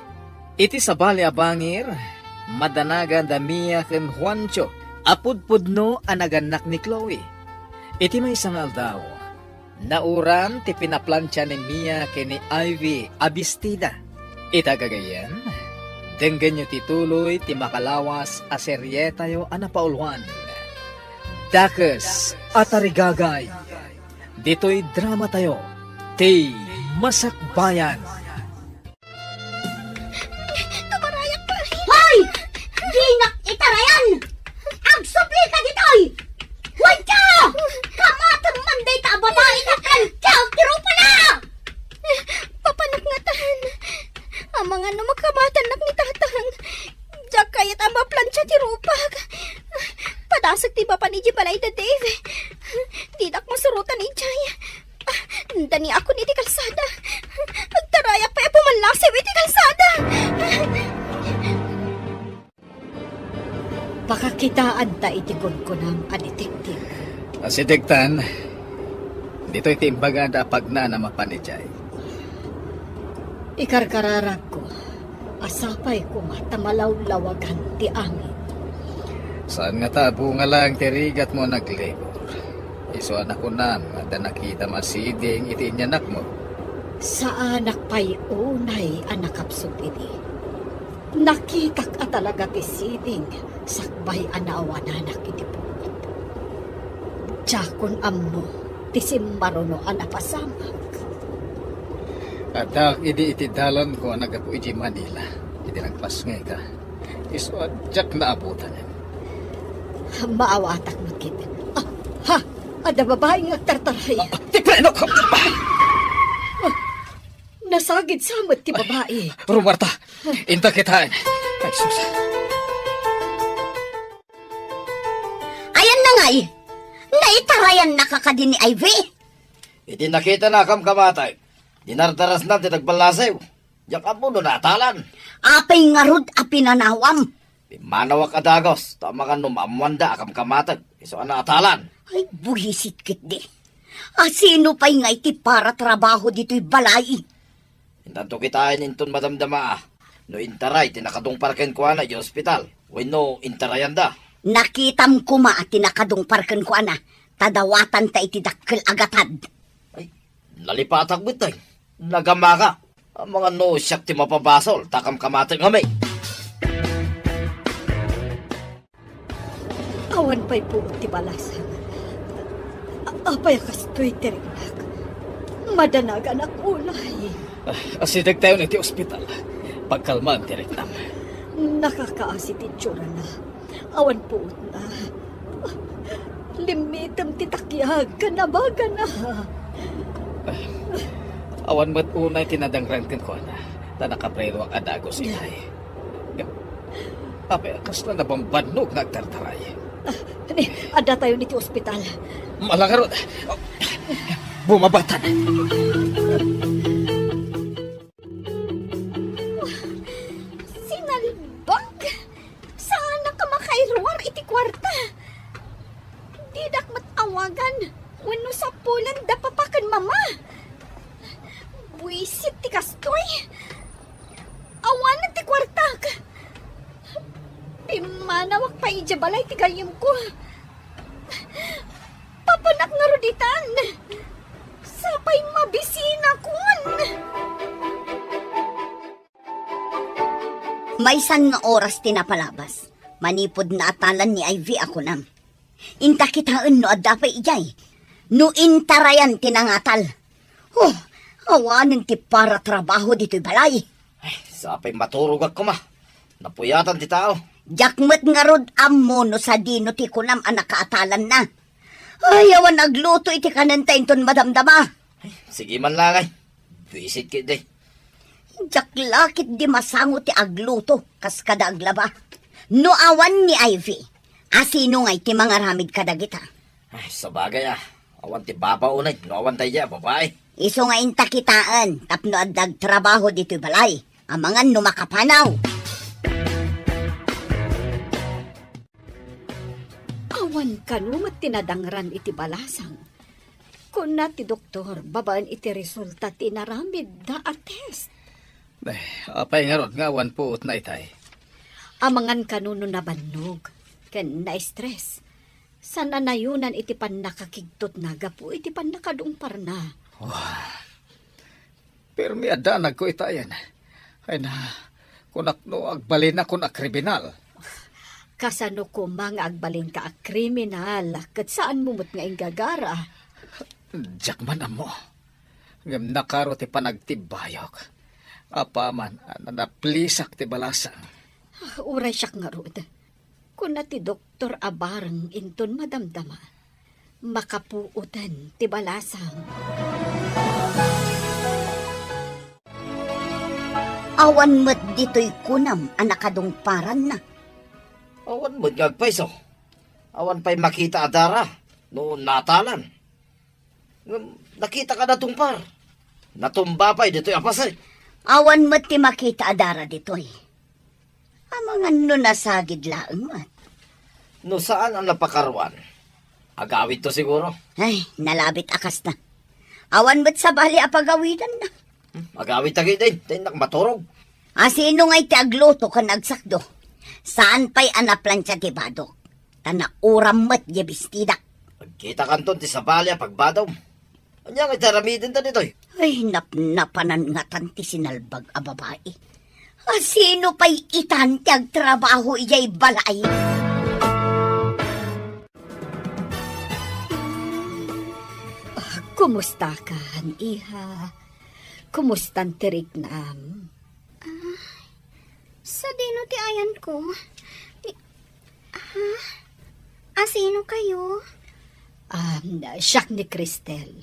Iti sabali a bangir, madanagan da Mia ken Juancho a pudpudno a nagannak ni Chloe. Iti maysa nga aldaw, nauram ti pinaplantia ni Mia ken ni Ivy a bestida. Ita gagayyem, denggenyo ti tuloy ti makalawas a serietayo a napauluan, Dakes a Tarigagay. Ditoy dramatayo, ti Masakbayan. Tumarayak ka! Hoy! Dinak itarayan! Agsubli ka ditoy! Wadka! Kamatem man dayta a babai nga kalkaw ti rupana! Papanak ngatan. Amangan no makamatannak ni tatang. Diak kayat a maplantia ti rupak. Padasek ti mapan idiay balay da Dave. Dinak masurotan idiay. Ah, daniakon iti kalsada. Agtarayak pay a pumallasew iti kalsada. Pakakitaanta iti kunkunam a detektibo. Asidegtan, ditoy ti imbagada a pagnaan a mapan idiay. Ikarkararagko a sapay koma ta malawlawagan ti amin. Saan ngata a bunga laeng ti rigatmo a naglibur? Isu a nakunam nga adda nakitam a siding iti inyanakmo. Saanak pay unay a nakapsut idi. Nakitak a talaga ti siding sakbay a naawananak iti pulot. Diakon ammo ti simmaruno a napasamak. Addaak idi iti dalanko a naggapu idiay Manila, idi nagpasngeka. Isu a diak naabutan. Maawatak met ketdi. Ah, ha! Adda babai nga agtartaray. Ah, ti preno ka! Ah, nasagid sa met ti babai. Rumarta, inta kitaen. Ay, sus. Ayan na ngay, naitarayannaka kadi ni Ivy? Iti nakitanakam kamatay, dinardarasnan ti nagballasew. Diak ammo no naatalan. Apay ngarud a pinanawam? Pimmanawak a dagus, ta amangan no maammoanda a kamkamatek, isu a naatalan. Ay, buisit ketdi. A sino pay nga iti paratrabaho ditoy balay? Intanto kitaen inton madamdama a no intaray ti nakadungpar kenkuana idiay ospital wenno intarayanda. Nakitam koma ti nakadungpar kenkuana, ta dawatanta iti dakkel a gatad. Ay, nalipatak met, ay. Nagamaka. Amangan no siak ti mapabasol, ta kamkamatek ngamin. Awan pay puot ti balasang. A-, apay a kastoy ti riknak? Madanaganak unay. Ah, asidegtayon iti ospital. Pagkalmaan ti riknam. Nakakaasi ti itsurana. Awan puotna. Limmitem ti takiag ken abagana. Awan met unay ti nadangran kenkuana, ta nakaprenuak a dagus itay. Apay a kasla nabambannog nga agtartaray? Ah, ni, addatayon iti ospital. Malangarod. Bumabatan. Sinalbag! Saanak a makairuar iti kuarta. Didak met awagan wenno sapulen da papa ken mama. Buisit ti kastoy. Awanen ti kuartak. Pimmanawak pay idiay balay ti gayyemko. Papanak ngarud itan. Sapay mabisinakon. Maysan nga oras ti napalabas, manipud naatalan ni Ivy a kunam. Inta kitaen no adda pay idiay. No intarayan ti nangatal. Oh, awanen ti paratrabaho ditoy balay. Ay, sapay maturogak koma. Napuyatan ti tao. Diak met ngarud ammo no sadino ti kunam a nakaatalanna. Ay, awan agluto iti kanenta inton madamdama. Ay, sige man la ngay. Buisit ketdi. Diak la ketdi masango ti agluto kas kada aglaba. No awan ni Ivy, a sino ngay ti mangaramid kadagita? Ay, sabagay a. Awan ti baba unay no awan daydiay a babai. Isu nga inta kitaen tapno adda agtrabaho ditoy balay. Amangan no makapanaw. Awan kano met ti nadangran iti balasang. Kuna ti doktor, babaen iti resulta ti inaramidda a test. Eh, apay ngarud nga awan puotna itay? Amangan kano no nabannog ken na-stress. Saan a nayonan iti pannakakigtotna gapu iti pannakadungparna. Wah, permi addanagko itayen. Ay na, kunak no agbalinakon a kriminal. Kasano koma nga agbalinka a kriminal ket saanmo met nga inggagara? Diak man ammo. Ngem nakaro ti panagtibbayok. Apaman a nanaplisak ti balasang. Ah, uray siak ngarud. Kuna ti doktor a bareng inton madamdama, makapuoten ti balasang. Awan met ditoy kunam a nakadungparanna. Awan met nga agpayso. Awan pay makita a dara no natalan. Ngem nakitaka a natungpar. Natumba pay ditoy a paset. Awan met ti makita a dara ditoy. Amangan no nasagid laeng met. No saan a napakaruan, agawidto siguro. Ay, nalabit a kasta. Awan met sabali a pagawidanna. Hmm, agawidta ketdin, ta innak maturog. A sino ngay ti agluto ken agsakdo? Saan pay a naplantia ti badok? Ta nauram met diay bestidak. Agkitakanton ti sabali a pagbadom. Ania ngay ti aramidenta ditoy? Ay, napnapanan ngatan ti sinalbag a babai. A sino pay itan ti agtrabaho idiay balay? Ah, kumusta kan, iha? Kumustan ti riknam? Ah, sadino ti ayanko? I-, ah, a sino kayo? Ah, siak ni Cristel.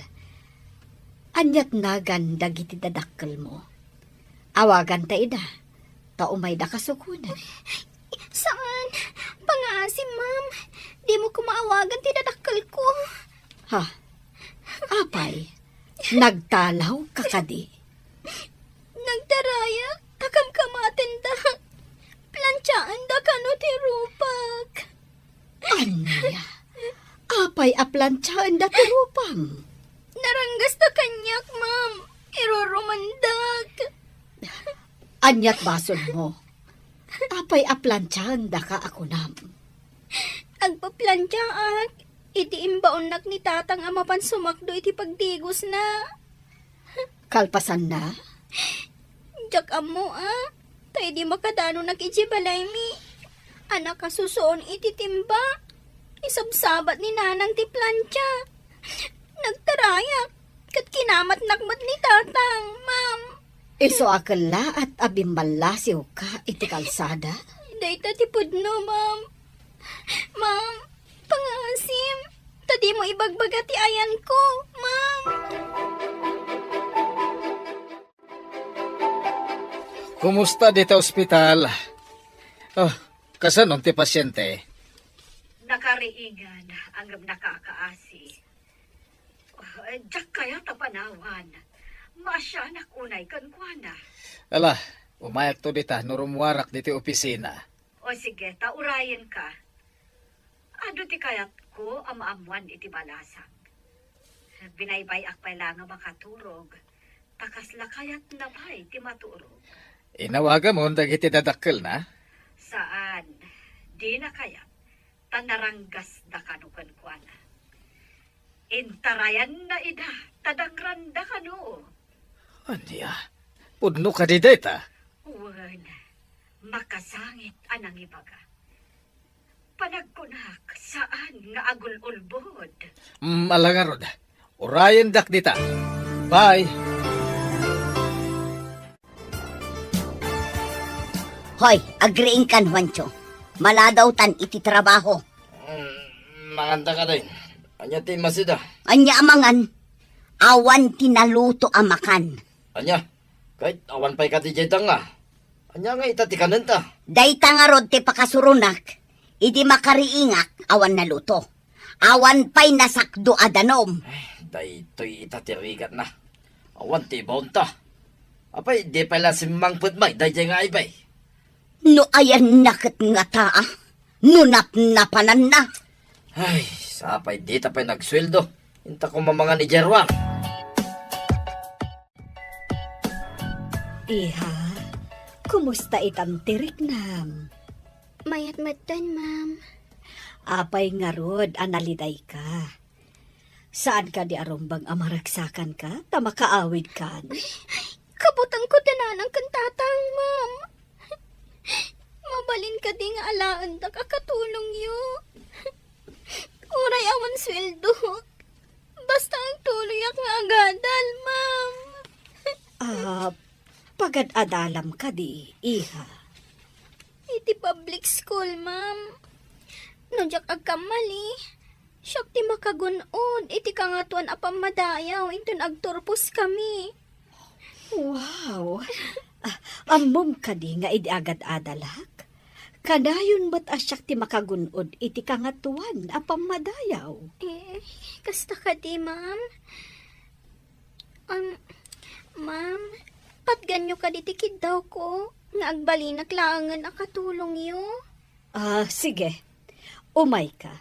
Aniat nagan dagiti dadakkelmo? Awaganta ida, ta umayda kasukonak. Saan? Pangaasim, ma'am. Dimo koma awagan ti dadakkelko. Ha? Apay, nagtalawka kadi? Nagtarayak ta kamkamatendak. Plantiaenda kano ti rupak. Ania? Apay a plantiaenda ti rupam? Naranggasta kaniak, ma'am. Irurumandak. Aniat basolmo? Apay a plantiaendaka a kunam? Agpaplantiaak iti imbaonnak ni tatang a mapan sumakdo iti pagdigosna. Kalpasanna? Diak ammo a, ta idi makadanonak idiay balaymi a nakasusuon iti timba, isabsabat ni nanang ti plantia. Nagtarayak, ket kinamatnak met ni tatang, ma'am. Isu a kellaat a bimmallasiwka iti kalsada? Dayta ti pudno, ma'am. Ma'am, pangaasim, ta dimo ibagbaga ti ayanko, ma'am. Kumusta dita ospital? Oh, kasano ti pasiente? Nakariingan, ngem nakakaasi. Oh, diak kayat a panawan. Maasianak unay kenkuana. Ala, umayakto dita no rummuarak ditoy opisina. O sige, ta urayenka. Adu ti kayatko a maammoan iti balasang. Binaybay-ak pay la nga makaturog, ta kasla kayatna pay ti maturog. Inawagamon dagiti dadakkelna? Saan, dina kayat, ta naranggasda kano kenkuana. Intarayanna ida, ta dangranda kano. Ania? Pudno kadi dayta? Wen, makasangit a nangibaga. Panagkunak, saan nga agul-ulbod. Mm, ala ngarud. Urayendak dita. Bye. Hoy, agriingkan, Juancho. Maladawtan iti trabaho. Mm, manganta ka, Day. Ania ti masida? Ania a mangan? Awan ti naluto a makan. Ania? Ket awan pay kadi diay danga. Ania nga ita ti kanenta? Dayta ngarud ti pakasuronak. Idi makariingak, awan naluto. Awan pay nasakdo a danum. Ay, daytoy ita ti rigatna. Awan ti ibaonta. Apay, di pay la simmangpet met daydiay nga aybay. No ayanna ket ngata, a? No napnapananna? Ay, sapay dita pay nagsueldo. Inta ko mamangani diay ruar. Iha, kumusta itan ti riknam? Mayat metten, ma'am. Apay ngarud a nalidayka? Saan kadi a rumbeng a maragsakanka ta makaawidkan? Kabutengko ti nanang ken tatang, ma'am. Mabalin kadi nga alaendak a katulongyo? Uray awan sueldok. Basta agtuloyak nga agadal, ma'am. Ah, pagad-adalam kadi, iha? Iti public school, ma'am. No diak agkammali, siak ti makagun-od iti kangatoan a pammadayaw inton agturposkami. Wow! Ah, ammom kadi nga idi agad-adalak, kanayon met a siak ti makagun-od iti kangatoan a pammadayaw? Eh, kasta kadi, ma'am? Um, ma'am, patganyo kadi ti kiddawko nga agbalinak laengen a katulongyo? Ah, sige. Umayka.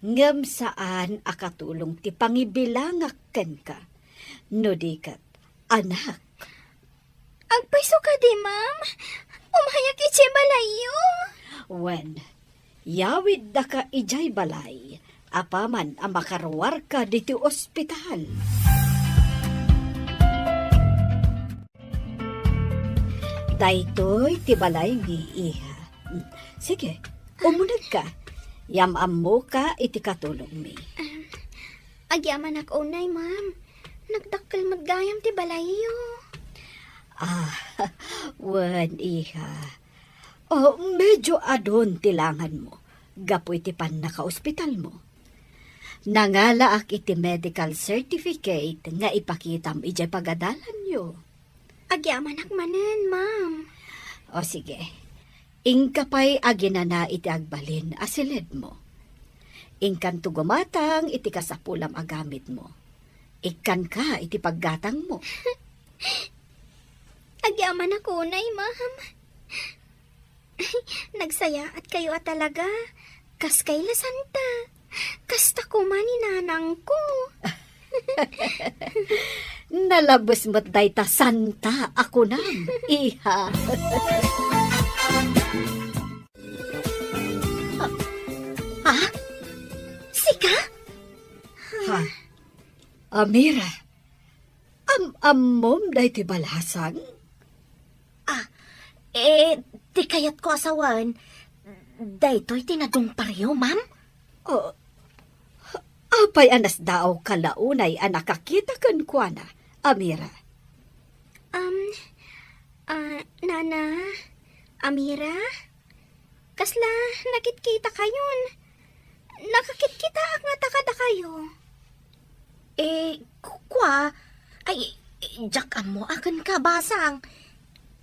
Ngem saan a katulong ti pangibilangak kenka. No di ket, anak. Agpayso kadi, ma'am. Umayak idiay balayyo. Wen, yawiddaka idiay balay apaman a makaruarka ditoy ospital. Daytoy ti balaymi, iha. Sige, umunegka. Yam-ammoka iti katulongmi. Agyamanak unay, ma'am. Nagdakkel met gayam ti balayyo. Ah, wen, iha. Oh, medyo adun ti langanmo gapu iti pannakaospitalmo. Nangalaak iti medical certificate nga ipakitam idiay pagadalanyo. Agyamanak manen, ma'am. O sige, inka pay aginana iti agbalin a siledmo. Inkanto gumatang iti kasapulam a gamitmo. Ikkanka iti paggatangmo. Agyamanak unay, ma'am. Nagsayaatkayo a talaga. Kaskay la santa. Kasta koma ni nanangko. Nalabes met dayta santa a kunam, iha. Ha? Sika? Ha? Amira, am-ammom daytoy balasang? Ah, eh, ti kayatko a sawen, daytoy ti nadungparyo, ma'am? Oh, apay a nasdaawka la unay a nakakita kenkuana, Amira? Um, ah, Nana, Amira? Kasla nakitkitakayon? Nakakitkitaak ngata kadakayo. Eh, ku-, kua, ay, diak ammo a kenka, basang.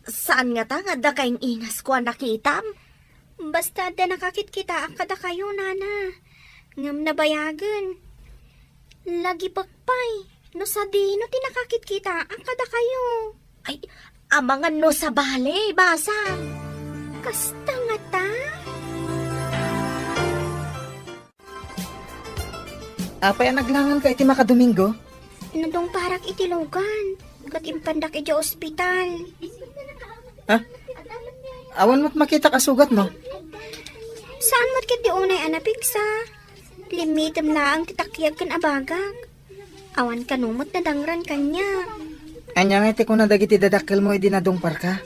Saan ngata nga adda kaing-ingasko a nakitam? Basta adda nakakitkitaak kadakayo, nana. Ngem nabayagen. Lagipek pay no sadino ti nakakitkitaak kadakayo. Ay, amangan no sabali, basang. Kasta ngata? Apay a naglanganka iti makadomingo? Nadungparak iti lugan, ket impandak idiay ospital. Ha? Awan met makitak a sugatmo? Saan met ketdi unay a napigsa? Limmitem laeng ti takyag ken abagak. Awan kano met nadangran kaniak. Ania ngay ti kuna dagiti dadakkelmo idi nadungparka?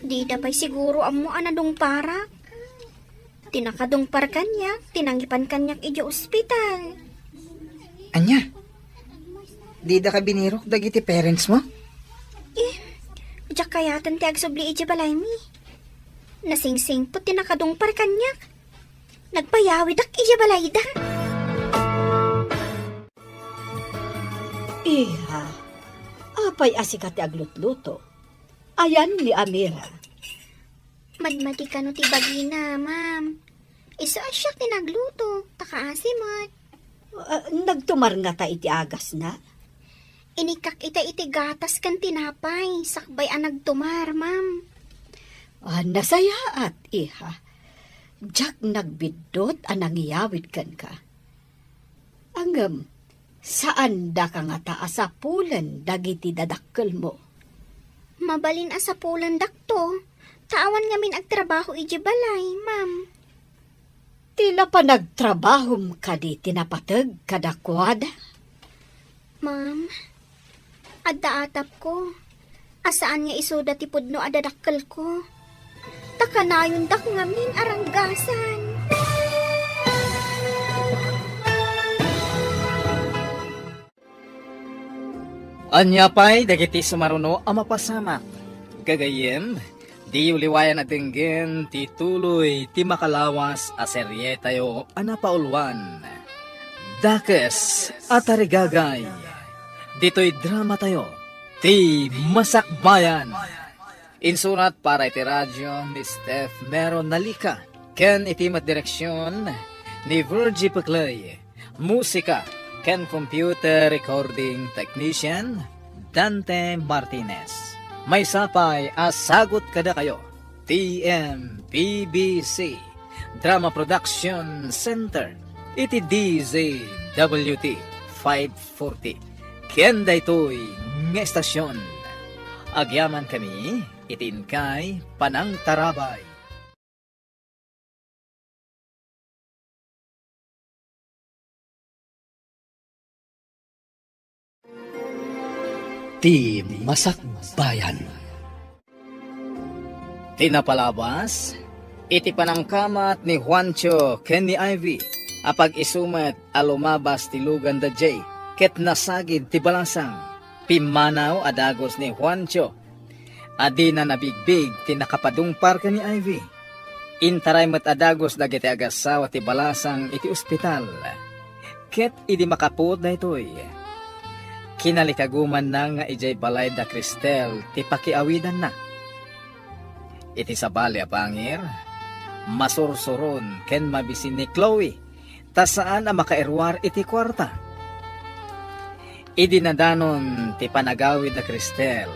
Dida pay siguro ammo a nadungparak. Ti nakadungpar kaniak, ti nangipan kaniak idiay ospital. Ania? Didaka binirok dagiti parentsmo? Eh, diak kayaten ti agsubli idiay balaymi. Nasingsingpet ti nakadungpar kaniak. Nagpayawidak idiay balayda. Iha, apay a sika ti aglutluto? Ayan ni Amira. Madmadi kano ti bagina, ma'am. Isu a siak ti nagluto, ta kaasi met. Ah, nagtumar ngata iti agasna? Inikkak ita iti gatas ken tinapay, sakbay a nagtumar, ma'am. Ah, nasayaat, iha. Diak nagbiddut a nangiyawid kenka. Ngem, saandaka ngata a sapulen dagiti dadakkelmo. Mabalin a sapulendakto, ta awan ngamin agtrabaho idiay balay, ma'am. Ti napan agtrabahom kadi ti napateg kadakuada? Ma'am, adda atapko a saan nga isuda ti pudno a dadakkelko. Ta kanayondak ngamin a ranggasan. Ania pay dagiti sumaruno a mapasamak? Gagayyem, diyo liwayan a denggen ti tuloy ti makalawas a serietayo a napauluan, Dakes a Tarigagay. Ditoy dramatayo, Ti Masakbayan. Insurat para iti radio ni Steph Mero Nalica ken iti met direksion ni Virgie Peclay. Musika ken computer recording technician, Dante Martinez. Maysa pay a sagut kadakayo, T M P B C Drama Production Center, iti D Z W T five forty. Ken daytoy nga estasion, agyamankami iti inkay panangtarabay. Ti Masakbayan. Ti napalabas, iti panangkamat ni Juancho ken ni Ivy, a pag-isu met a lumabas ti lugan da Jay ket nasagid ti balasang. Pimmanaw a dagus ni Juancho a dina nabigbig ti nakapadungpar ken ni Ivy. Intaray met a dagus dagiti agassawa ti balasang iti ospital. Ket idi makapuot daytoy, kinalikagumanna nga idiay balay da Cristel ti pakiawidanna. Iti sabali a bangir, masursuron ken mabisin ni Chloe ta saan a makairuar iti kuarta. Idi nadanon ti panagawid da Cristel,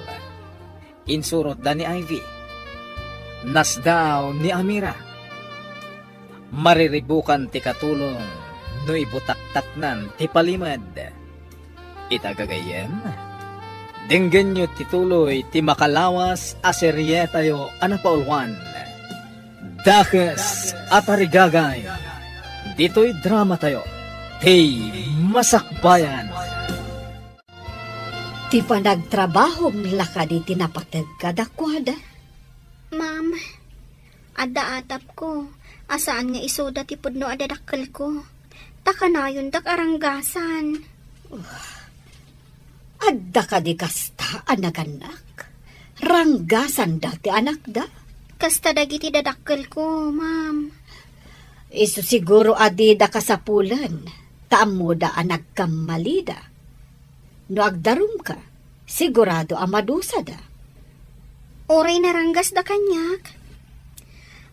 insurotda ni Ivy. Nasdaaw ni Amira. Mariribukan ti katulong no ibutaktaknan ti palimed. Ita gagayyem, denggenyo ti tuloy ti makalawas a serietayo a napauluan, Dakes a Tarigagay. Ditoy dramatayo, Ti Masakbayan. Ti panagtrabahom la kadi ti napateg kadakuada? Ma'am, adda atapko a saan nga isuda ti pudno a dadakkelko. Ta kanayondak a ranggasan. Adda kadi kasta a nagannak? Ranggasanda ti anakda? Kasta dagiti dadakkelko, ma'am. Isu siguro a dida kasapulen, ta ammoda a nagkammalida. No agdarumka, sigurado a madusada. Uray naranggasda kaniak,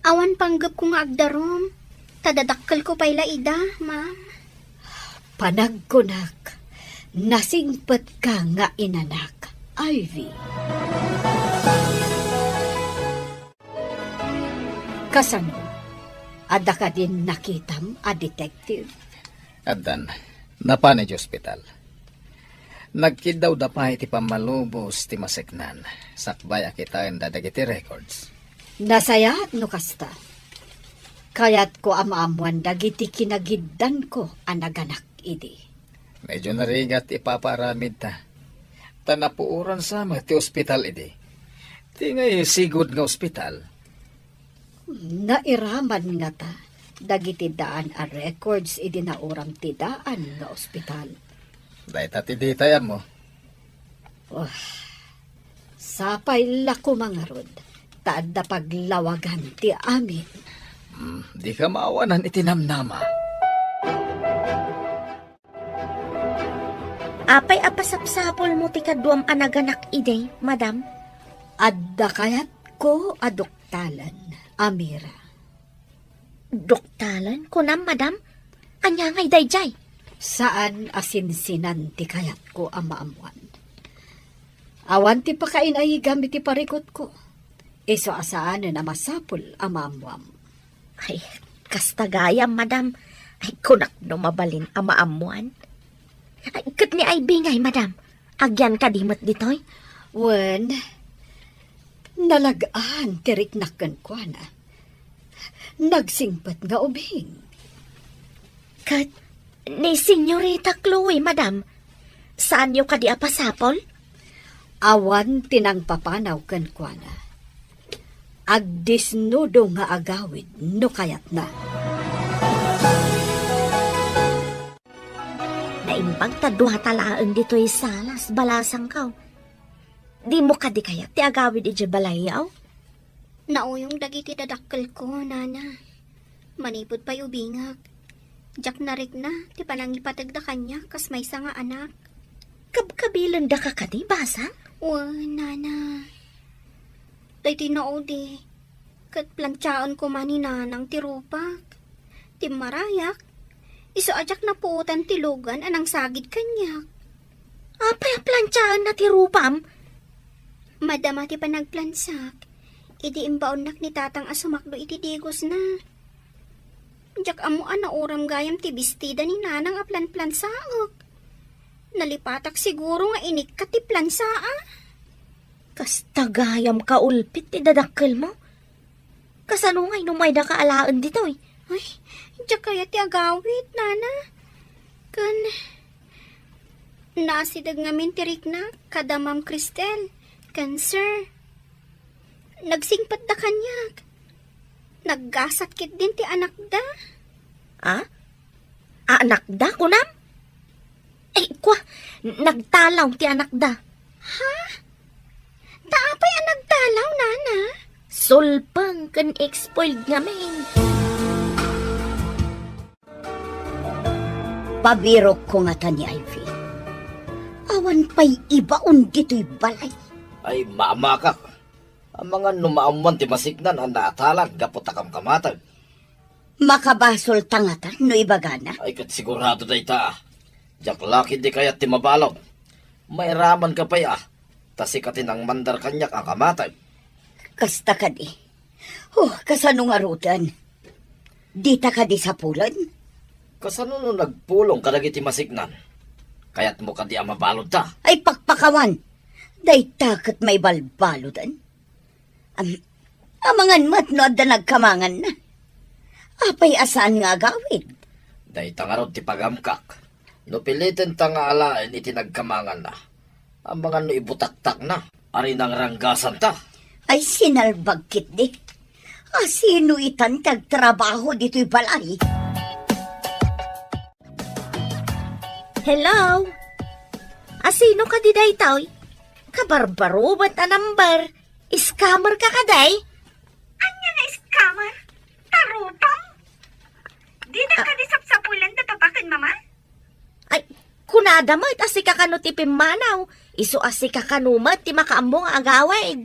awan panggepko nga agdarum, ta dadakkelko pay la ida, ma'am. Panagkunak, nasingpetka nga inanak, Ivy. Kasano? Adda kadin nakitam a detective? Addan, napan idiay ospital. Nagkiddawda pay iti pammalubos ti maseknan, sakbay a kitaenda dagiti records. Nasayaat no kasta. Kayatko a maammoan dagiti kinagiddanko a naganak idi. Medyo narigat ti ipapaaramidta. Ta napuoran sa met ti ospital idi. Ti ngay sigud nga ospital. Nairaman ngata dagiti daan a records idi nauram ti daan nga ospital. Dayta ti ditay ammo. Wah, sapay la koma ngarud, ta adda paglawagan ti amin. Hmm, dika maawanan iti namnama. Apay a pasapsapulmo ti kaduam a naganak idi, madam? Adda kayatko a doktalen, Amira. Doktalen, kunam, madam? Ania ngay daydiay? Saan a sinsinan ti kayatko a maammoan. Awan ti pakain-ayigam iti parikutko. Isu a saanen a masapul a maammoam. Ay, kasta gayam, madam. Ay, kunak no mabalin a maammoan. Ay, ket ni Ivy ngay, madam? Agyan kadi met ditoy? Wen, nalag-an ti riknak kenkuana. Nagsingpet nga ubing. Ket ni Senyorita Chloe, madam, saanyo kadi a pasapul? Awan ti nangpapanaw kenkuana. Agdesnudo nga agawid no kayatna. Naimbag ta duata laeng ditoy salas, balasangko. Dimo kadi kayat ti agawid idiay balayyo? Nauyong dagiti dadakkelko, nana. Manipud pay ubingak, diak narikna ti panangipategda kaniak kas maysa nga anak. Kabkabilendaka kadi, basang? Wen, nana. Daytoy naudi, ket plantiaen koma ni nanang ti rupak. Timmarayak, isu a diak napuotan ti lugan a nangsagid kaniak. Apay a plantiaenna ti rupam? Madama ti panagplansak idi imbaonnak ni tatang a sumakdo iti digosna. Diak ammo a nauram gayam ti bestida ni nanang a planplansaek. Nalipatak siguro nga inikkat ti plansaa. Kasta gayam kaulpit ti dadakkelmo. Kasano ngay no maydaka alaen ditoy? Ay, diak kayat ti agawid, nana. Ken, naasideg ngamin ti riknak kada Ma'am Cristel ken Sir. Nagsingpetda kaniak. Naggasat ketdin ti anakda. Ah? Anakda, kunam? Ay, kwa, nagtalaw ti anakda. Ha? Ta apay a nagtalaw, nana? Sulpeng ken spoiled ngamin. Pabirokko ngata ni Ivy. Awan pay ibaon ditoy balay. Ay, maamakak. Amangan no maammoan ti masiknan a naatalan gapu ta kamkamateg. Makabasolta ngata no ibagana? Ay, ket sigurado dayta. Diak la ketdi kayat ti mabalud. Mairamanka pay a, ta sika ti nangmandar kaniak a kamateg. Kasta kadi. Oh, kasano ngaruden? Dita kadi sapulen? Kasano no nagpulong kadagiti masiknan? Kayatmo kadi a mabaludta? Ay, pakpakawan! Dayta ket maibalbaluden. Am-, amangan met no adda nagkamanganna. Apay a saan nga agawid? Dayta ngarud ti pagamkak. No pilitenta nga alaen iti nagkamanganna, amangan no ibutaktakna, ari nangranggasanta. Ay, sinalbag ketdi. A, sino itan ti agtrabaho ditoy balay? Hello? A, sino kadi daytoy? Kabarbarubet a number. Scammer ka kadi? Ania nga scammer? Tarupam? Dida Ah. kadi sapsapulan da papa ken mama? Ay, kunada met a sika kano ti pimmanaw. Isu a sika kano met ti makaammo nga agawid.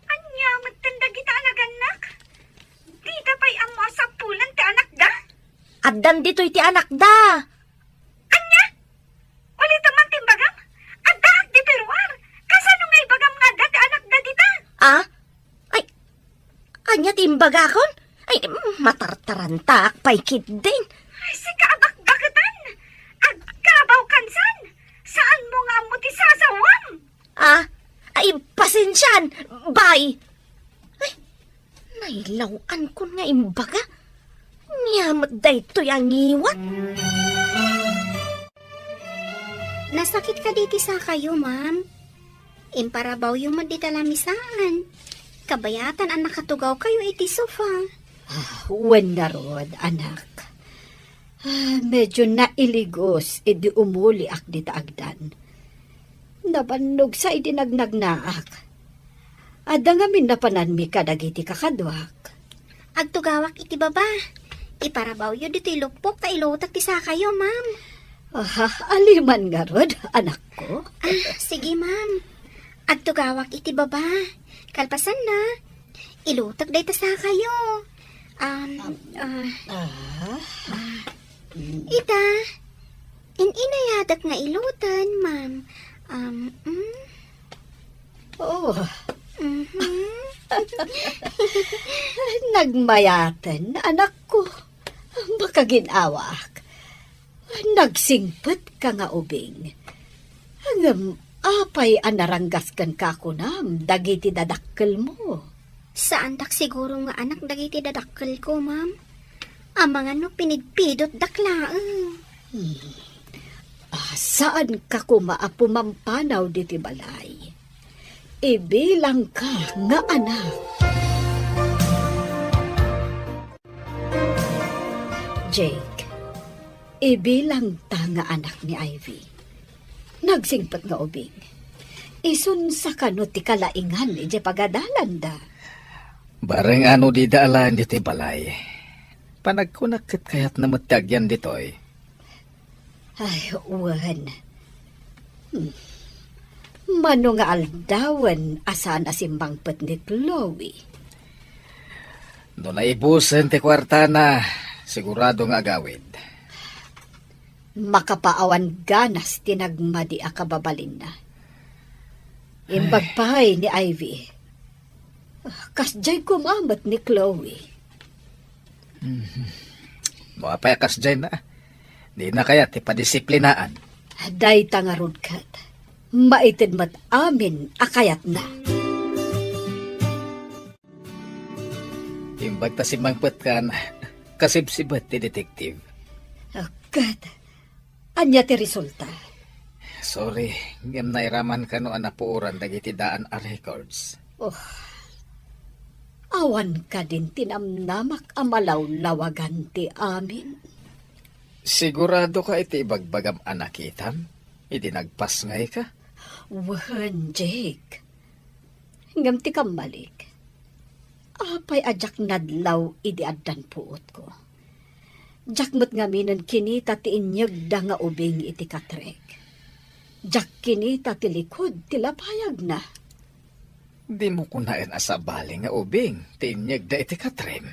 Ania met dagita a nagannak? Dida pay ammo a sapulan ti anakda? Addan ditoy ti anakda. Ania? Ulitem man ti imbagam? Addaak ditoy ruar. Kasano nga ibagam nga adda ti anakda dita? Ah? Ay, ania ti imbagakon? Ay, mm, matartarantaak pay ketdin. Ay, sika a bakbaketan! Agkabaw kansan! Saanmo nga ammo ti sasawam? Ah, ay, pasensian! Bye! Ay, nailaw-ankon nga imbaga. Ania met daytoy a ngiwat? Nasakit kadi ti sakayo, ma'am? Imparabawyo met dita lamisaan. Kabayatan a nakatugawkayo iti sofa. Ah, wen ngarud, anak. Ah, medyo nailigos idi umuliak dita agdan. Nabannog sa idi nagnagnaak. Adda ngamin napananmi kadagiti kakaduak. Agtugawak iti baba. Iparabawyo ditoy lupok ta ilutek ti sakayo, ma'am. Ah, aliman ngarud, anakko. Ah, sige, ma'am. Agtugawak iti baba. Kalpasanna, ilutek dayta sakayo. Um, ah, Ah, ah, ita, in-inayadak nga iluten, ma'am. Um, mm. Oh. Mhm. Nagmayaten, anakko. Makagin-awak. Nagsingpetka nga ubing. Ngem apay a naranggas kenka kunam dagiti dadakkelmo? Saandak siguro nga anak dagiti dadakkelko, ma'am. Amangan no pinidpidotdak laeng. Hmm. Ah, saanka koma a pumampanaw diti balay. Ibilangka nga anak. Jake, ibilangta nga anak ni Ivy. Nagsingpet nga ubing. Isunsa kano ti kalaingan idiay pagadalanda? Bareng ano dida alaen ditoy balay. Panagkunak ket kayatna met ti agyan ditoy. Ay, wen. Hmm. Mano nga aldawen a saan a simmangpet ni Chloe? No naibusen ti kuartana, sigurado nga agawid. Makapaawan ganas ti nagmadi a kababalinna. Imbag pay ni Ivy. Kasdiay koma met ni Chloe. Mhm. No apay a kasdiay na, dina kayat ti padisiplinaan. Dayta ngarud ket, maited met amin a kayatna. Imbag ta simmangpetkan, kasibsibet ti detective. Ah, ket, ania ti resulta? Sorry, ngem nairaman kano a napuoran dagiti daan a records. Oh, awan kadin ti namnamak a malawlawagan ti amin. Sigurado ka iti ibagbagam a nakitam idi nagpasngay ka? Wen, Jake. Ngem ti kammalik, apay a diak nadlaw idi addan puotko? Diak met ngaminen kinita ti inyegda nga ubing iti katrek. Diak kinita ti likud ti lapayagna. Dimo kunaen a sabali nga ubing ti inyegda iti katrem?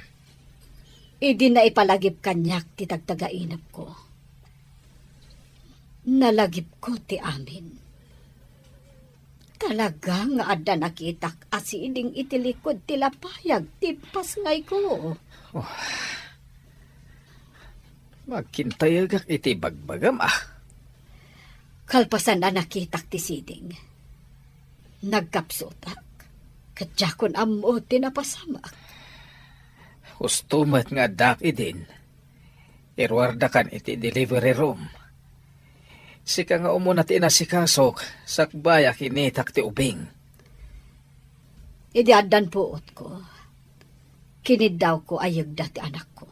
Idi naipalagip kaniak ti tagtagainepko, nalagipko ti amin. Talaga nga adda nakitak a siding iti likud ti lapayag ti pasngayko. Oh. Agkintayegak iti ibagbagam, ah. Kalpasan a nakitak ti siding, nagkapsutak, ket diakon ammo ti napasamak. Husto met nga addaak idin. Iruardakan iti delivery room. Sika nga umuna ti inasikasok, sakbay a kinitak ti ubing. Idi addan puotko, kiniddawko a yegda ti anakko.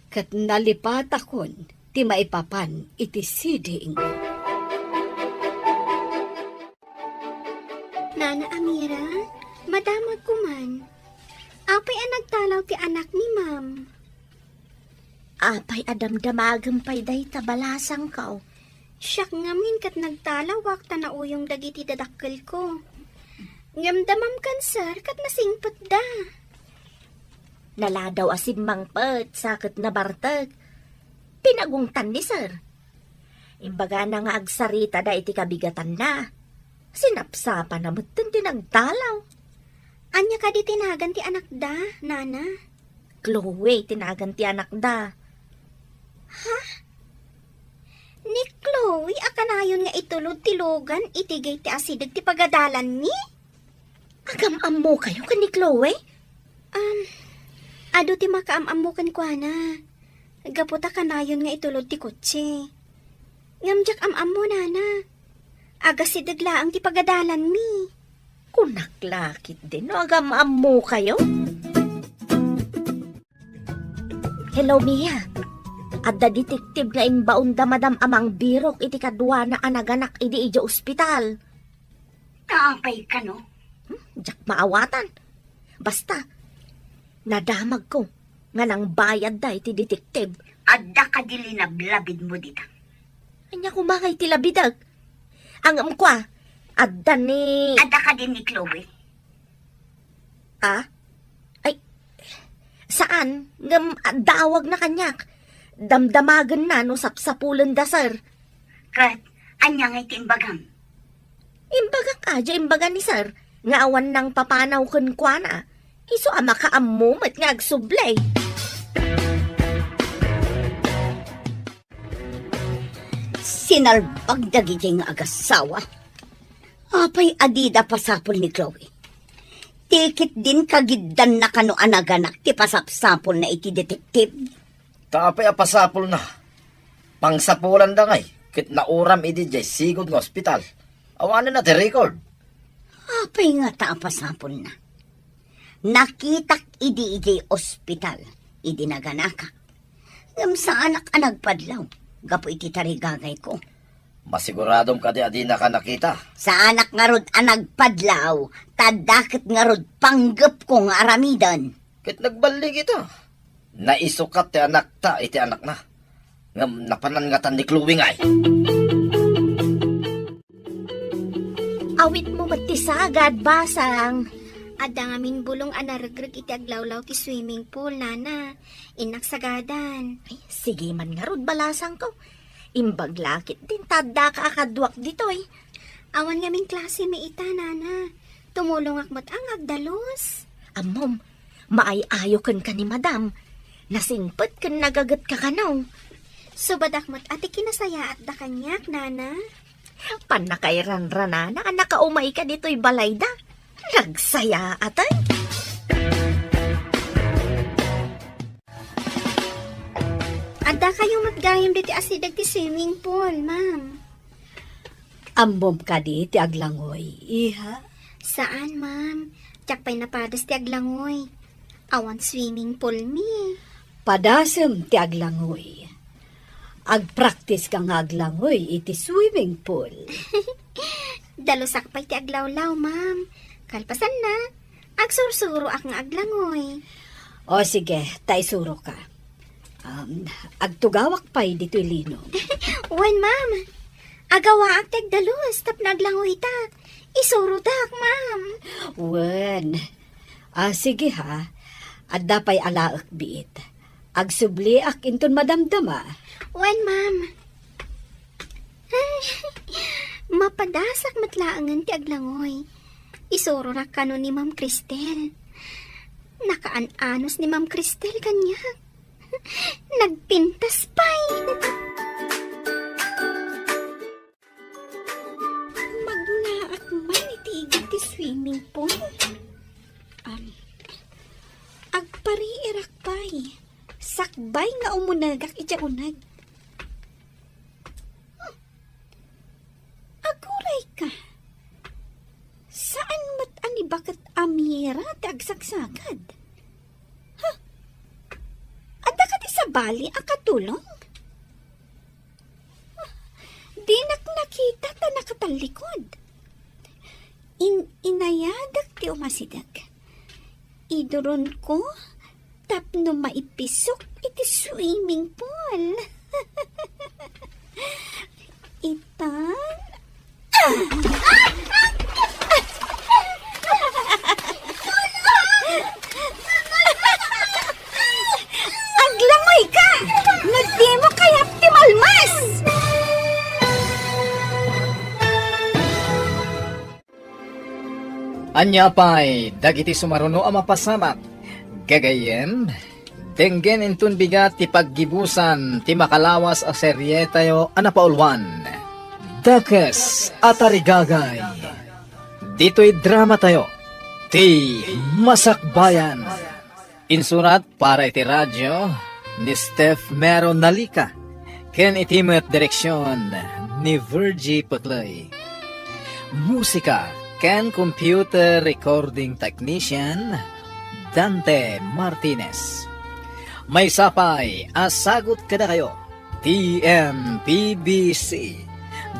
Ket nalipatakon ti maipapan iti siding. Nana Amira, madamagko man. Apay a nagtalaw ti anak ni Ma'am? Apay a damdamagem pay dayta balasangko? Siak ngamin ket nagtalawak ta nauyong dagiti dadakkelko. Ngem da Ma'am ken Sir ket nasingpetda. Naladaw a simmangpet sa ket nabartek. Pinagungtan ni Sir. Imbagana nga agsaritada iti kabigatanna. Sinapsapana metten ti nagtalaw. Ania kadi ti nagan ti anakda, Nana? Chloe ti nagan ti anakda. Ha? Ni Chloe a kanayon nga itulod ti lugan iti gay ti asideg ti pagadalanmi? Agam-ammokayo ken ni Chloe? Um, adu ti makaam-ammo kenkuana. Gapu ta kanayon nga itulod ti kotse. Ngem diak am-ammo, Nana. Agasideg laeng ti pagadalanmi. Kunak la ketdi no agam-ammokayo. Hello, Mia. Adda detective nga imbaon da Madam a mangbirok iti kaduana a naganak idi idiay ospital. Apay kano? Hmm, diak maawatan. Basta, nadamagko nga nangbayadda iti detective. Adda kadi linablabidmo dita? Ania koma nga iti labidek? Ngem kua, adda ni... Adda kadi ni Chloe? Ah? Ay, saan? Ngem adda awagna kaniak. Damdamagenna no sapsapulenda, sir. Ket, ania nga iti imbagam? Imbagak a, diay imbaga ni sir. nga awan nangpapanaw kenkuana, isu a makaammo met nga agsubli. Sinalbag dagiti nga agasawa. Apay a dida pasapul ni Chloe? Ti ketdin kagiddanna kano a naganak ti pasapsapulna iti detective. Ta apay a pasapulna? Pangsapulanda ngay, ket nauram idi diay sigud nga ospital. Awanen a ti record. Apay ngata a pasapulna? Nakitak idi idiay ospital, idi naganaka. Ngem saanak a nagpadlaw gapu iti tarigagayko. Masiguradom kadi a dinaka nakita? Saanak ngarud a nagpadlaw, ta adda ket ngarud panggepko nga aramiden. Ket nagballig ita. Naisukat ti anakta iti anakna. Ngem napanan ngatan ni Chloe ngay. Awitmo met ti sagad, basang. Adda ngamin bulong a naregreg iti aglawlaw ti swimming pool, nana. Innak sagadan. Ay, sige man ngarud, balasangko. Imbag la ketdin ta addaka a kaduak ditoy. Awan ngamin klase mi ita, nana. Tumulongak met nga agdalus. Ammom, maay-ayo kenka ni madam. Nasingpet ken nagagetka kano. Subadak met a ti kinasayaatda kaniak, nana. Pannakairanranana a nakaumayka ditoy balayda. Nagsayaat, ay. Addakayo met gayam ditoy asideg ti swimming pool, ma'am. Ammom kadi ti aglangoy, iha? Saan, ma'am. Diak pay napadas ti aglangoy. Awan swimming pool mi. Padasem ti aglangoy. Agpraktiska nga aglangoy iti swimming pool. Dalusak pay ti aglawlaw, ma'am. Kalpasanna, agsursuroak nga aglangoy. O sige, ta isuroka. Um, agtugawak pay ditoy lino. Wen, ma'am. Agawaak ti agdalus tapno aglangoytak. Isurodak, ma'am. Wen. Ah, sige ha. Adda pay alaek biit. Agsubliak inton madamdama. Wen, ma'am. Ay, mapadasak met laengen ti aglangoy. Isuronak kano ni Ma'am Cristel. Nakaan-anos ni Ma'am Cristel kaniak. Nagpintas pay. Magnaak man iti igid ti swimming pool. Am, agpariirak pay. Sakbay nga umunegak idiay uneg. Hmm. Aguray ka. Saan met a ni baket a mira ti agsagsagad? Huh? Adda kadi sabali a katulong? Dinak nakita ta nakatallikod. In-inayadak ti umasideg. Iduronko tapno maipisok iti swimming pool. Itan, aglangoy ka! No dimo kayat ti malmas! Ania pay dagiti sumaruno a mapasamak? Gagayyem, denggen inton bigat ti paggibusan ti makalawas a serietayo a napauluan, Dakes a Tarigagay. Ditoy dramatayo, ti Masakbayan. Insurat para iti radio ni Steph Mero Nalica, ken iti met direksion ni Virgie Peclay. Musika ken computer recording technician, Dante Martinez. Maysa pay a sagut kadakayo, T M P B C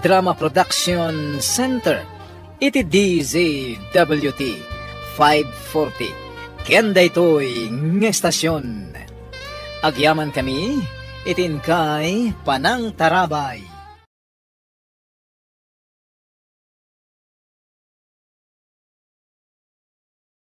Drama Production Center iti D Z W T five forty, ken daytoy nga estasion. Agyamankami iti inkay panangtarabay.